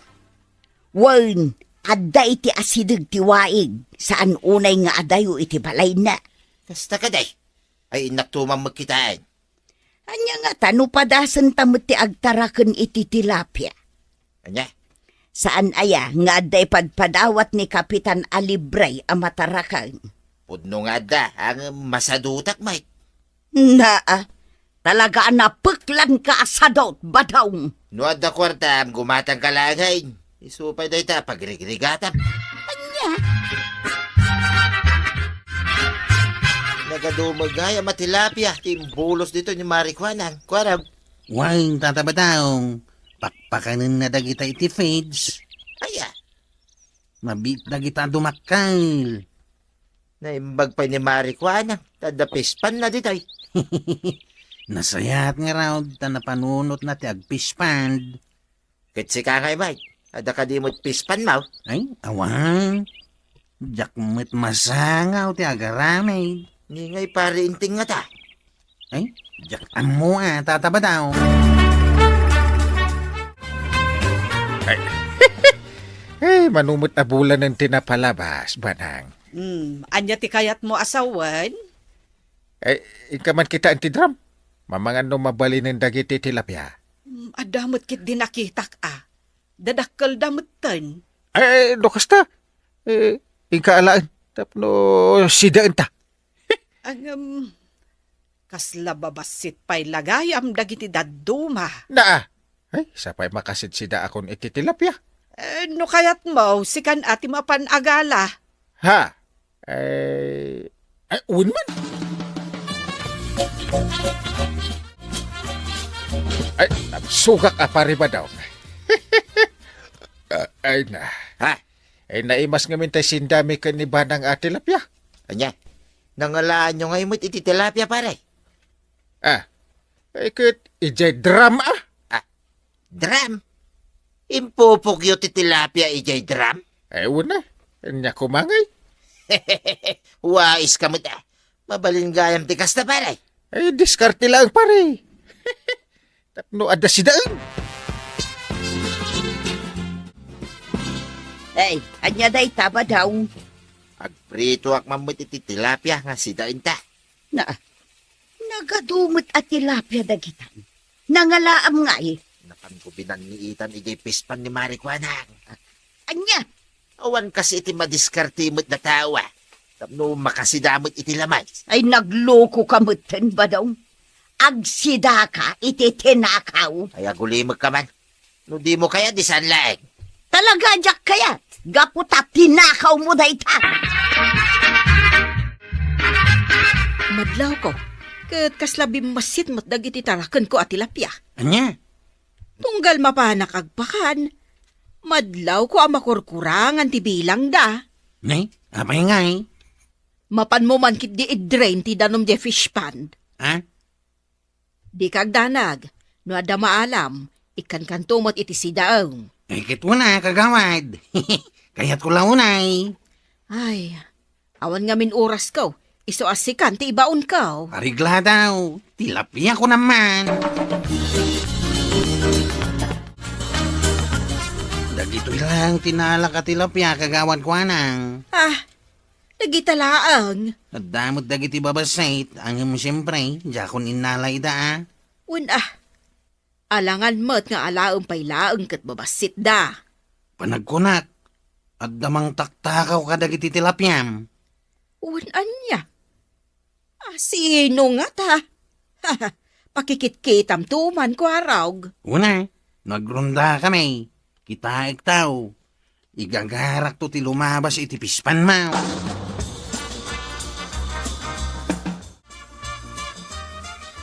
Wen, adda iti asideg ti waig, saan unay nga adayo iti balayna. Kasta kadi? Ay, innak tumang magkitaan. Ania ngata no padasenta met ti agtaraken iti tilapia? Ania? Saan aya nga adda ipadpadawat ni Kapitan a libre a mataraken? Pudno nga adda, ngem masadutak met. Naa, talaga a napeklanka a sadut, Badong. No adda kuartam, gumatangka laengen. Isu pay dayta, pagrigrigatam. Ania? Nagadumeg gayam a tilapia ti imbulos ditoy ni Mari Kuanang. Kuarog. Wen, Tata Badong, pakpakanenna dagita iti feeds. Aya? Mabiit dagita a dumakkel. Naimbag pay ni Mari Kuanang, ta adda fish pond na ditoy. Nasayaat ngarud, ta napanunotna ti ag-fish pond. Ket sika ngay met, adda kadi met fish pond mo? Ay, awan. Diak met masangaw ti agaramid. Ni ngay Pari Enteng ngata? Ay, diak ammo a, Tata Badong. Ay. Eh, mano met a bulanen ti napalabas, Banang. Hmm, ania ti kayatmo a sawen? Eh, inka man kitaen ti drum. Mamangan no mabalinen dagiti tilapia. Hmm, adda met ketdi nakitak a. Dadakkelda metten. Eh, no kasta, eh, inka alaen. Tapno sidaenta. Ngem, kasla babassit pay la gayam dagiti dadduma. Naa. Ay, sapay makasidsidaakon iti tilapia. Eh, no kayatmo, sikan a ti mapan agala. Ha? Eh, ay, wen man. Ay, nagsugak a pare, Badong. Ah, ay na. Ha? Ay, naimas ngamin tay sindami ken ni Banang a tilapia. Ania? Nangalaanyo ngay met iti tilapia, pare? Ah, ay ket idiay drum, ah. Ah, drum? Impupokyo ti tilapia idiay drum? Ay, wen a. Ania koma ngay? Wais ka met, ah. Mabalin gayam ti kasta, pare. Ay, diskarte laeng, pare. Tapno adda sidaen. Ay, ania dayta, Badong? Agpritoak man met iti tilapia nga sidaenta. Na, nagadu met a tilapia dagitan. Nangalaam ngay. Napanko binanniitan idiay fishpond ni Mari Kuanang. Ania? Awan kas iti madiskarte met a tao, ah. Tapno makasida met iti lamas. Ay, naglokoka metten, Badong. Agsidaka iti tinakaw. Ay, agulimekka man. No dimo kayat, di saan laeng. Talaga diak kayat, gapu ta tinakawmo dayta. Madlawko, ket kasla bimmassit met dagiti tarakenko a tilapia. Ania? Tunggal mapanak agpakan, madlawko a makurkurangan ti bilangda. Nay, apay ngay? Mapanmo man ketdi i-drain ti danum diay fishpond. Ha? Dika agdanag, no adda maalam, ikkankanto met iti sidaem. Ay, ket wen a, kagawad. Kayatko la unay. Ay, awan ngamin orasko, isu a sikan ti ibaonko. Aregladaw, tilapiako naman. Dagitoy lang ti naalak a tilapia, kagawad Kuanang. Ah, dagita laeng. Adda met dagiti babassit, ngem siempre, diakon innala ida, a. Wen a, alangan met nga alaem pay laeng ket babassitda. Panagkunak, adda mangtaktakaw kadagiti tilapiam. Wen ania? A, sino ngata? Pakikitkitamto man, Kuarog. Wen a, no agrondakami, kitaekto. Igagarakto ti lumabas iti fishpondmo.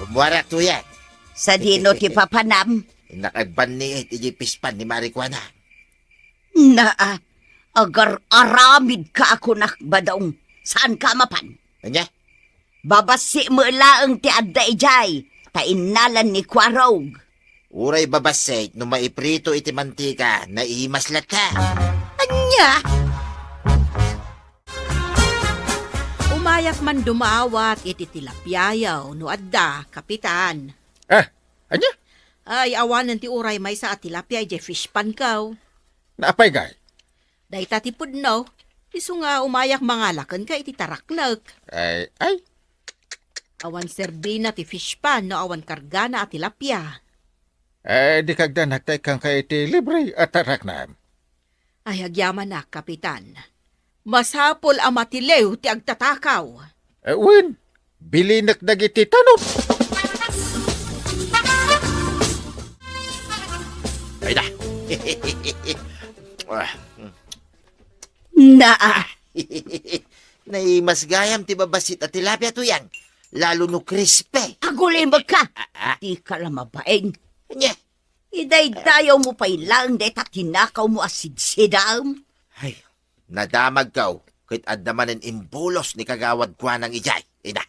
Kummuarak, Tuyang. Sadino ti papanam? Innak agbanniit iti fishpond ni Mari Kuanang. Naa, agar-aramidka a kunak, Badong. Saanka a mapan? Ania? Babassit met laeng ti adda idiay, ta innalan ni Kuarog. Uray babassit no maiprito iti mantika, naimas latta. Ania? Umayak man dumawat iti tilapiayo no adda, Kapitan. Ah, ania? Ay, awanen ti uray maysa a tilapia idiay fishpondko. Naapay, gay? Dayta ti pudno, isu nga umayak mangala kenka iti taraknek. Ay, ay. Awan serbina ti fishpond no awan kargana a tilapia. Eh, dika agdanag ta ikkanka iti libre a taraknem. Ay, agyamanak, Kapitan. Masapul a matiliw ti agtatakaw. Eh, wen, bilinek dagiti tanod. Ay da. Ah. Naa. Naimas gayam ti babassit a tilapia, Tuyang. Lalo no crispy. Agulimekka. Ah, ah. Dika la mabain. Ania? Idaydayawmo pay laeng dayta tinakawmo a sidsidaem. Ay, nadamagko ket adda manen imbulos ni Kagawad Kuanang idiay. Ina.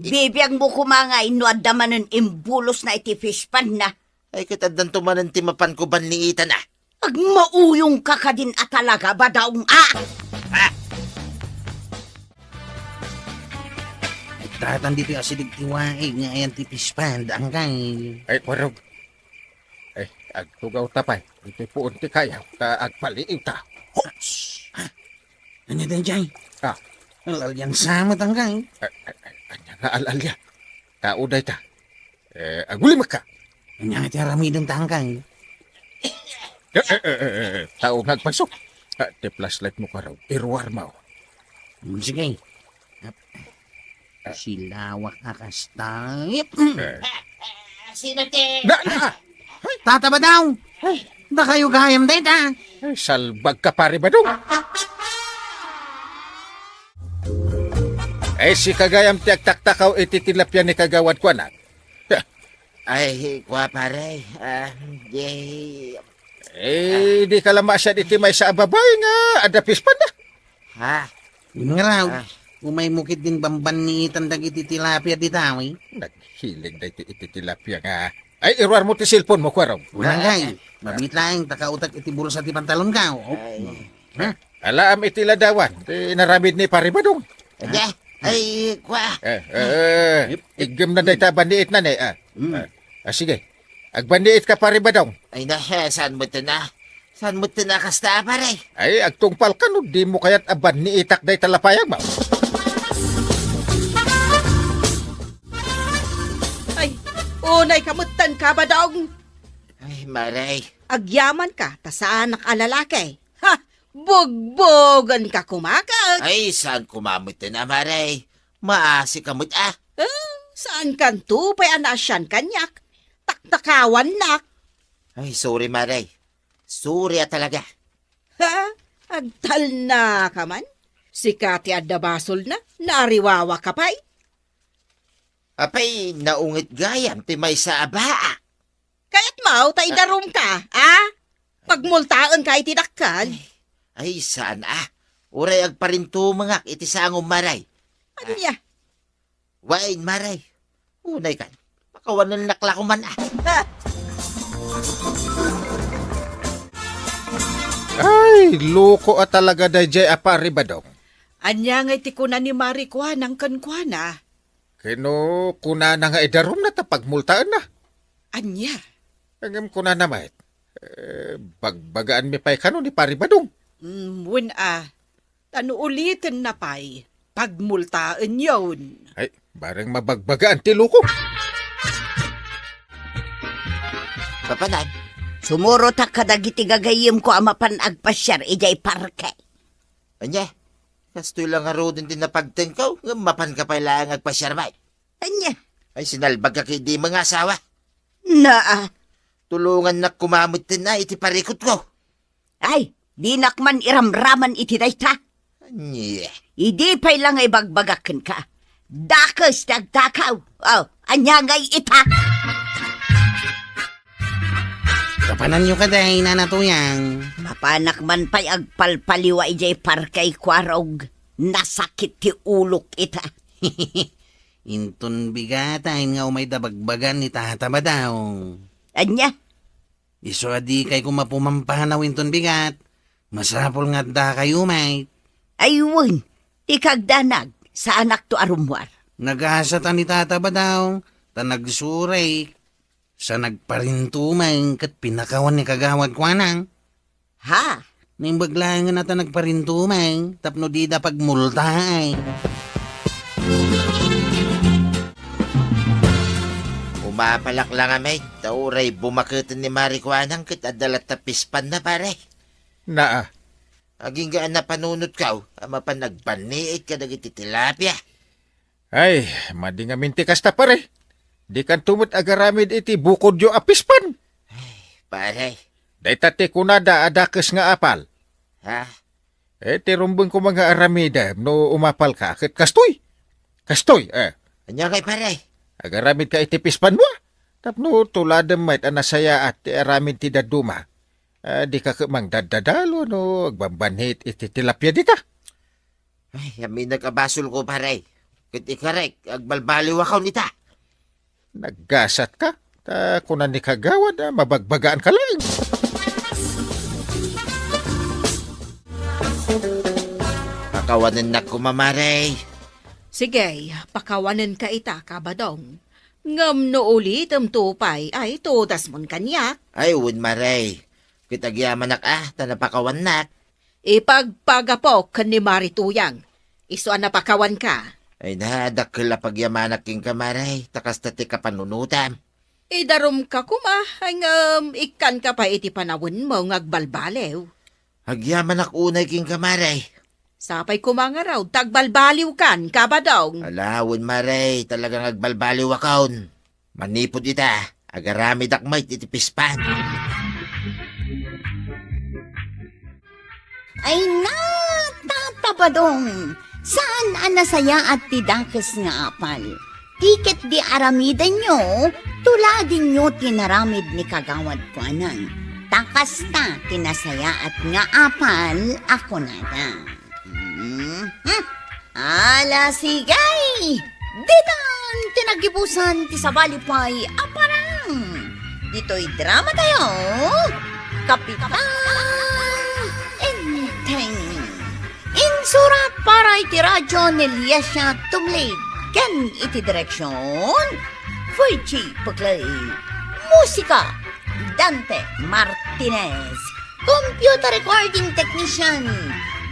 Bibiagmo koma ngay no adda manen imbulosna iti fishpondna. Ay, ket addanto manen ti mapanko banniitan, a. Agmauyongka kadin a talaga, Badong, a! Ah! Ay, tatan ditoy asideg ti waig nga ayan ti fishpond, angkay. Ay, Kuarog. Ay, agtugaw ta pay iti puon ti kayaw, ta agpaliiw ta. Hops! Ah, ania daydiay? Ah. Al-alian sa met, angkay. Ay, ay, ay, ania nga al-alia? Tao dayta. Eh, agulimekka. Ania nga ti aramiden ta, angkay? Eh, eh, eh, eh, eh, tao nga agpayso. Ah, ti flashlight mo, Kuarog. Iruarmo. Sige. Silawak a kasta. Eh. Sino ti? Na, na! Tata Badong! Dakayo gayam dayta. Ay, salbag ka, Pare Badong. Ay, sika gayam ti agtaktakaw iti tilapia ni kagawad ko, anak. Ay, kua, pare. Ah, di... Eh, di ka la maasian iti maysa a babai nga adda pispanna. Ha? Ngaraw, ah, umaymo ketdin bambanniitan dagiti tilapia dita, wi? Naghiling daytoy iti tilapia nga. Ay, iruarmo ti cellphone mo, Kuarog. Unay, ah, mabiit laeng, ta kautak iti bulsa ti pantalonko. Oh. Ay. Ha? Alaam iti ladawan, ti inaramid ni Pare Badong. Ay, ay, kua. Eh, eh, eh, iggem na dayta banniit na ni, ah. Mm. Ah, ah, sige. Agbanniit ka, Pare Badong. Ay, na, eh, saan mo ito na? Saan mo ito na kasta, pare? Ay, agtungpal ka no, di mo kayat a banniitak dayta lapayag mo. Ay, unay ka metten ka, Badong. Ay, maray. Agyaman ka, ta saanak a lalaki. Ha! Bugbogen ka koma ket. Ay, saan koma met a, maray? Maasi ka met, ah. Eh, saan kanto pay a naasian kaniak? Taktakawannak. Ay, sorry, maray. Sorry a talaga. Ha? Agtalna ka man? Sika ti adda basolna, naariwawa ka pay. Apay, naunget gayam ti maysa a baa. Kayat mo, ta idarum ka, a? Pagmultaen ka iti dakkel. Ay, ay, saan, a? Uray agparintumengak iti sangom, maray. Ania? Wen, maray. Unay kan. Pakawanennak la koman, a. Ha? Ay, loko a talaga daydiay a Pare Badong. Ania ngay ti kuna ni Mari Kuanang kenkuana? Ken no kunana nga idarumna ta pagmultaenna. Ania? Ngem kunana met, eh, bagbagaanmi pay kano ni Pare Badong. Mm, wen a. Ta no ulitenna pay, pagmultaenyon. Ay, bareng mabagbagaan ti loko. Papanan, sumurotak kadagiti gagayyemko a mapan agpasiar idiay parke. Ania? Kastoy la ngaruden ti napagtengko, ngem mapanka pay laeng agpasiar met. Ania? Ay, sinalbagka ketdi nga asawa. Naa. Tulongannak koma metten a iti parikutko. Ay, dinak man iramraman iti dayta. Ania? Idi pay la nga ibagbagak kenka, dakes ti agtakaw. Oh, ania ngay ita? Kapananyo kadi, Nana Tuyang? Mapanak man pay agpalpaliwa idiay parke, Kuarog. Nasakit ti ulok ita. Inton bigatan nga umayda bagbagan ni Tata Badong. Ania? Isu a dikay koma pumampanaw inton bigat. Masapul nga addakayo met. Ay wen, ti kagdanag, saanakto a rummuar. Nagasatan ni Tata Badong, ta nagsuray. Sa nagparintumeng ket pinakawan ni Kagawad Kuanang. Ha? Naimbag laengen a ta nagparintumeng tapno dida pagmultaen. Umapalak la ngamin, ta uray bumaketen ni Mari Kuanang ket adda latta pispanna, pare. Naa. Agingga a napanunotko a mapan agbanniit kadagiti tilapia. Ay, madi ngamin ti kasta, pare. Dikanto met agaramid iti bukodyo a pispan. Ay, pare. Dayta ti kunada a dakes nga apal. Ha? Eh, ti rumbeng koma nga aramidem no umapalka ket kastoy. Kastoy, eh. Ania ngay, pare? Agaramidka iti pispanmo. Tapno tuladem met a nasayaat ti aramid ti dadduma. Ah, dika ket mangdaddadalo no agbambanit iti tilapia dita. Ay, aminek a basolko, pare. Ket ikarek, agbalbaliwakon ita. Naggasatka, ta kuna ni Kagawad a mabagbagaanka laeng. Pakawanennak koma, mare. Sige, pakawanenka ita, Kabadong. Ngem no ulitemto pay, ay tudasmon kaniak. Ay, wen, mare. Ket agyamanak a, ta napakawannak. Ipagpagapok ken ni Mari Tuyang. Isu a napakawanka. Ay na, dakkel a pagyamanak kenka, mare, ta kasta ti kapanunotam. Idarumka koma, ngem ikkanka pay iti panawenmo nga agbalbaliw. Agyamanak unay kenka, mare. Sapay koma ngarud ta agbalbaliwkan, Kabadong. Ala, wen, Mare, talagang agbalbaliwakon. Manipud ita, agaramidak met iti pispan. Ay na, Tata Badong! Saan a nasayaat ti dakes nga apal? Ti ketdi aramidenyo, tuladenyo ti naramid ni Kagawad Kuanang. Ta kasta ti nasayaat nga apal a kunada. Mhm. Ala, sige! Ditan ti naggibusan ti sabali pay a parang. Ditoy drama tayo, Kapitan Enteng. Insurat para iti radyo ni Liesia Tumlid ken iti direksyon, Fergie Paglae. Musika, Dante Martinez. Computer recording technician,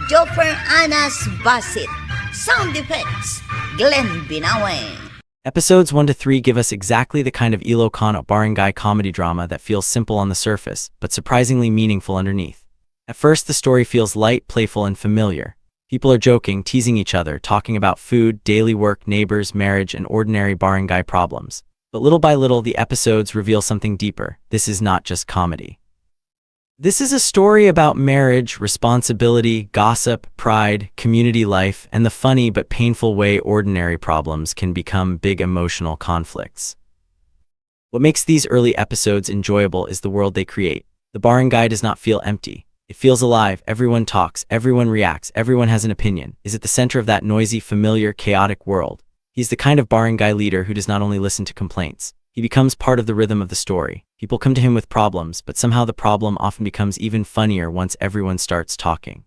Joffer Anas Basit. Sound effects, Glenn Binawe. Episodes one to three give us exactly the kind of Ilocano barangay comedy drama that feels simple on the surface, but surprisingly meaningful underneath. At first, the story feels light, playful, and familiar. People are joking, teasing each other, talking about food, daily work, neighbors, marriage, and ordinary barangay problems. But little by little, the episodes reveal something deeper. This is not just comedy. This is a story about marriage, responsibility, gossip, pride, community life, and the funny but painful way ordinary problems can become big emotional conflicts. What makes these early episodes enjoyable is the world they create. The barangay does not feel empty. It feels alive. Everyone talks, everyone reacts, everyone has an opinion. Is at the center of that noisy, familiar, chaotic world. He's the kind of barangay leader who does not only listen to complaints. He becomes part of the rhythm of the story. People come to him with problems, but somehow the problem often becomes even funnier once everyone starts talking.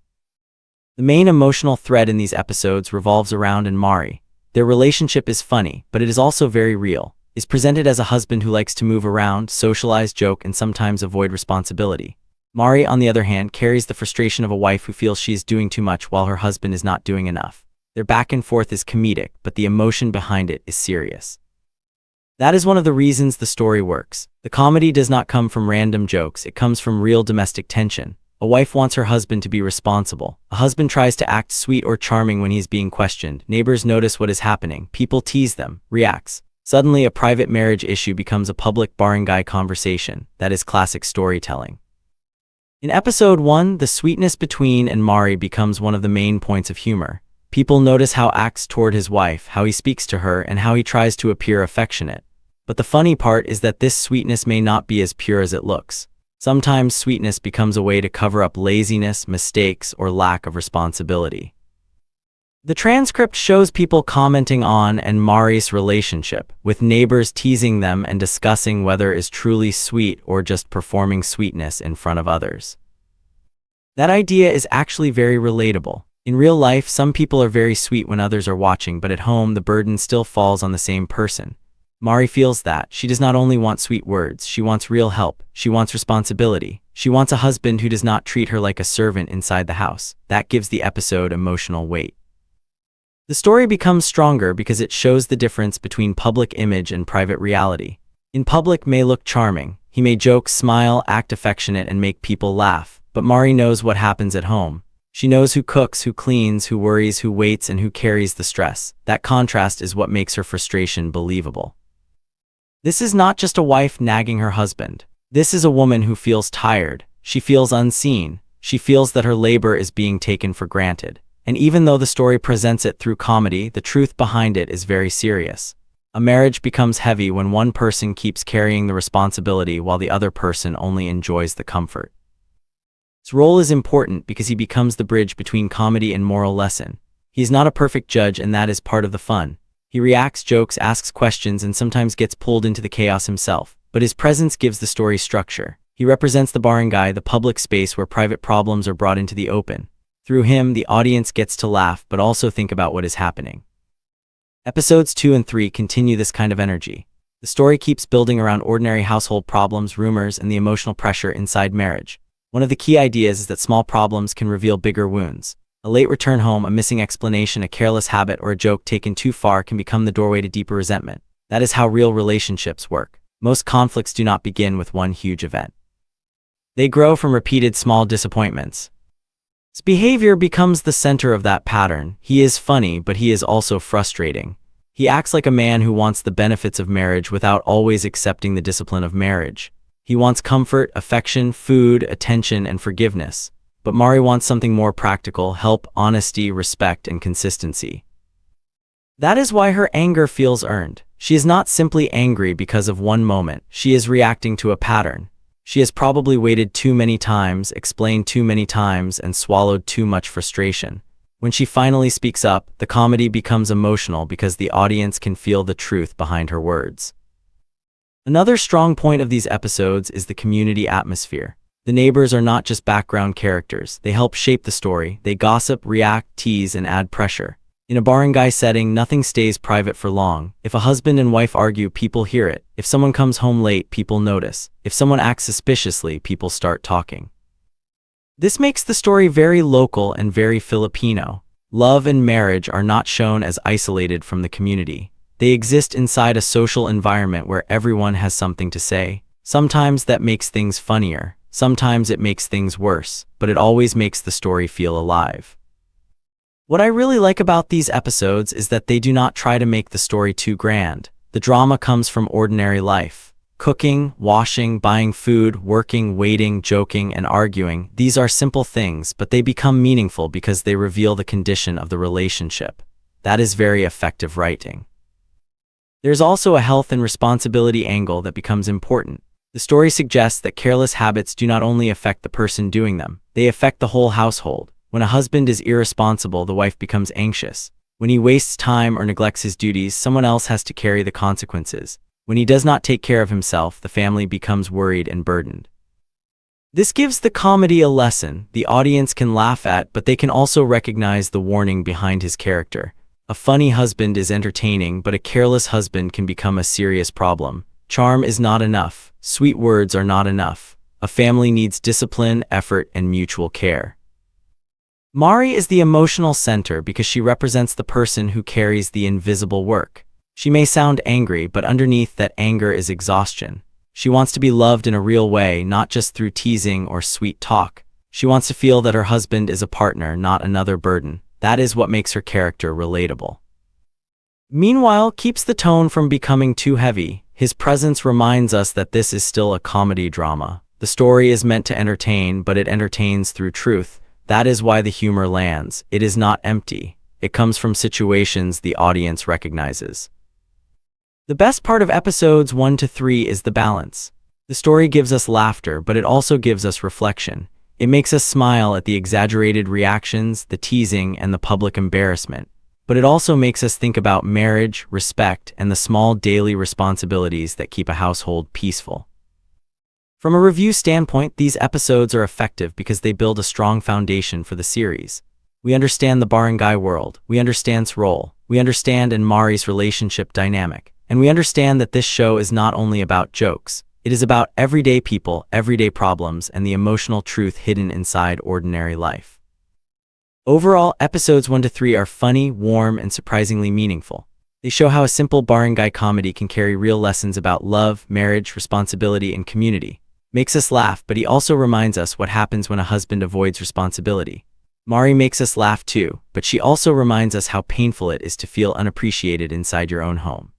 The main emotional thread in these episodes revolves around and Mari. Their relationship is funny, but it is also very real. Is presented as a husband who likes to move around, socialize, joke, and sometimes avoid responsibility. Mari, on the other hand, carries the frustration of a wife who feels she is doing too much while her husband is not doing enough. Their back and forth is comedic, but the emotion behind it is serious. That is one of the reasons the story works. The comedy does not come from random jokes, it comes from real domestic tension. A wife wants her husband to be responsible. A husband tries to act sweet or charming when he's being questioned. Neighbors notice what is happening. People tease them, reacts. Suddenly, a private marriage issue becomes a public barangay conversation. That is classic storytelling. In episode one, the sweetness between and Mari becomes one of the main points of humor. People notice how acts toward his wife, how he speaks to her, and how he tries to appear affectionate. But the funny part is that this sweetness may not be as pure as it looks. Sometimes sweetness becomes a way to cover up laziness, mistakes, or lack of responsibility. The transcript shows people commenting on and Mari's relationship, with neighbors teasing them and discussing whether is truly sweet or just performing sweetness in front of others. That idea is actually very relatable. In real life, some people are very sweet when others are watching, but at home, the burden still falls on the same person. Mari feels that. She does not only want sweet words, she wants real help. She wants responsibility. She wants a husband who does not treat her like a servant inside the house. That gives the episode emotional weight. The story becomes stronger because it shows the difference between public image and private reality. In public may look charming. He may joke, smile, act affectionate, and make people laugh. But Mari knows what happens at home. She knows who cooks, who cleans, who worries, who waits, and who carries the stress. That contrast is what makes her frustration believable. This is not just a wife nagging her husband. This is a woman who feels tired. She feels unseen. She feels that her labor is being taken for granted. And even though the story presents it through comedy, the truth behind it is very serious. A marriage becomes heavy when one person keeps carrying the responsibility while the other person only enjoys the comfort. His role is important because he becomes the bridge between comedy and moral lesson. He is not a perfect judge, and that is part of the fun. He reacts, jokes, asks questions, and sometimes gets pulled into the chaos himself, but his presence gives the story structure. He represents the barangay, the public space where private problems are brought into the open. Through him, the audience gets to laugh but also think about what is happening. Episodes two and three continue this kind of energy. The story keeps building around ordinary household problems, rumors, and the emotional pressure inside marriage. One of the key ideas is that small problems can reveal bigger wounds. A late return home, a missing explanation, a careless habit, or a joke taken too far can become the doorway to deeper resentment. That is how real relationships work. Most conflicts do not begin with one huge event. They grow from repeated small disappointments. His behavior becomes the center of that pattern. He is funny, but he is also frustrating. He acts like a man who wants the benefits of marriage without always accepting the discipline of marriage. He wants comfort, affection, food, attention, and forgiveness. But Mari wants something more practical: help, honesty, respect, and consistency. That is why her anger feels earned. She is not simply angry because of one moment. She is reacting to a pattern. She has probably waited too many times, explained too many times, and swallowed too much frustration. When she finally speaks up, the comedy becomes emotional because the audience can feel the truth behind her words. Another strong point of these episodes is the community atmosphere. The neighbors are not just background characters, they help shape the story. They gossip, react, tease, and add pressure. In a barangay setting, nothing stays private for long. If a husband and wife argue, people hear it. If someone comes home late, people notice. If someone acts suspiciously, people start talking. This makes the story very local and very Filipino. Love and marriage are not shown as isolated from the community. They exist inside a social environment where everyone has something to say. Sometimes that makes things funnier, sometimes it makes things worse, but it always makes the story feel alive. What I really like about these episodes is that they do not try to make the story too grand. The drama comes from ordinary life. Cooking, washing, buying food, working, waiting, joking, and arguing, these are simple things, but they become meaningful because they reveal the condition of the relationship. That is very effective writing. There's also a health and responsibility angle that becomes important. The story suggests that careless habits do not only affect the person doing them, they affect the whole household. When a husband is irresponsible, the wife becomes anxious. When he wastes time or neglects his duties, someone else has to carry the consequences. When he does not take care of himself, the family becomes worried and burdened. This gives the comedy a lesson the audience can laugh at, but they can also recognize the warning behind his character. A funny husband is entertaining, but a careless husband can become a serious problem. Charm is not enough. Sweet words are not enough. A family needs discipline, effort, and mutual care. Mari is the emotional center because she represents the person who carries the invisible work. She may sound angry, but underneath that anger is exhaustion. She wants to be loved in a real way, not just through teasing or sweet talk. She wants to feel that her husband is a partner, not another burden. That is what makes her character relatable. Meanwhile, keeps the tone from becoming too heavy. His presence reminds us that this is still a comedy drama. The story is meant to entertain, but it entertains through truth. That is why the humor lands. It is not empty. It comes from situations the audience recognizes. The best part of episodes one to three is the balance. The story gives us laughter, but it also gives us reflection. It makes us smile at the exaggerated reactions, the teasing, and the public embarrassment. But it also makes us think about marriage, respect, and the small daily responsibilities that keep a household peaceful. From a review standpoint, these episodes are effective because they build a strong foundation for the series. We understand the barangay world, we understand its role, we understand Mari's relationship dynamic, and we understand that this show is not only about jokes, it is about everyday people, everyday problems, and the emotional truth hidden inside ordinary life. Overall, episodes one to three are funny, warm, and surprisingly meaningful. They show how a simple barangay comedy can carry real lessons about love, marriage, responsibility, and community. Makes us laugh, but he also reminds us what happens when a husband avoids responsibility. Mari makes us laugh too, but she also reminds us how painful it is to feel unappreciated inside your own home.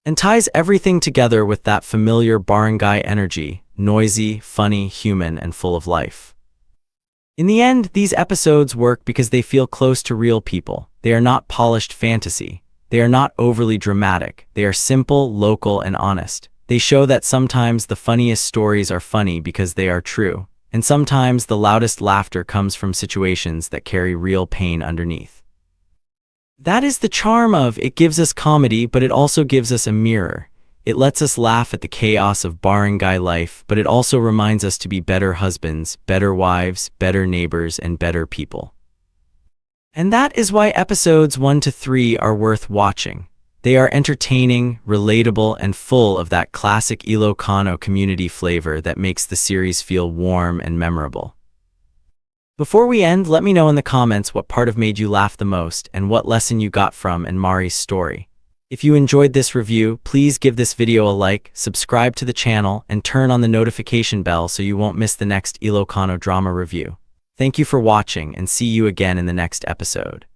And ties everything together with that familiar barangay energy: noisy, funny, human, and full of life. In the end, these episodes work because they feel close to real people. They are not polished fantasy. They are not overly dramatic. They are simple, local, and honest. They show that sometimes the funniest stories are funny because they are true, and sometimes the loudest laughter comes from situations that carry real pain underneath. That is the charm of it. Gives us comedy, but it also gives us a mirror. It lets us laugh at the chaos of barangay life, but it also reminds us to be better husbands, better wives, better neighbors, and better people. And that is why episodes one to three are worth watching. They are entertaining, relatable, and full of that classic Ilocano community flavor that makes the series feel warm and memorable. Before we end, let me know in the comments what part of made you laugh the most and what lesson you got from and Mari's story. If you enjoyed this review, please give this video a like, subscribe to the channel, and turn on the notification bell so you won't miss the next Ilocano drama review. Thank you for watching and see you again in the next episode.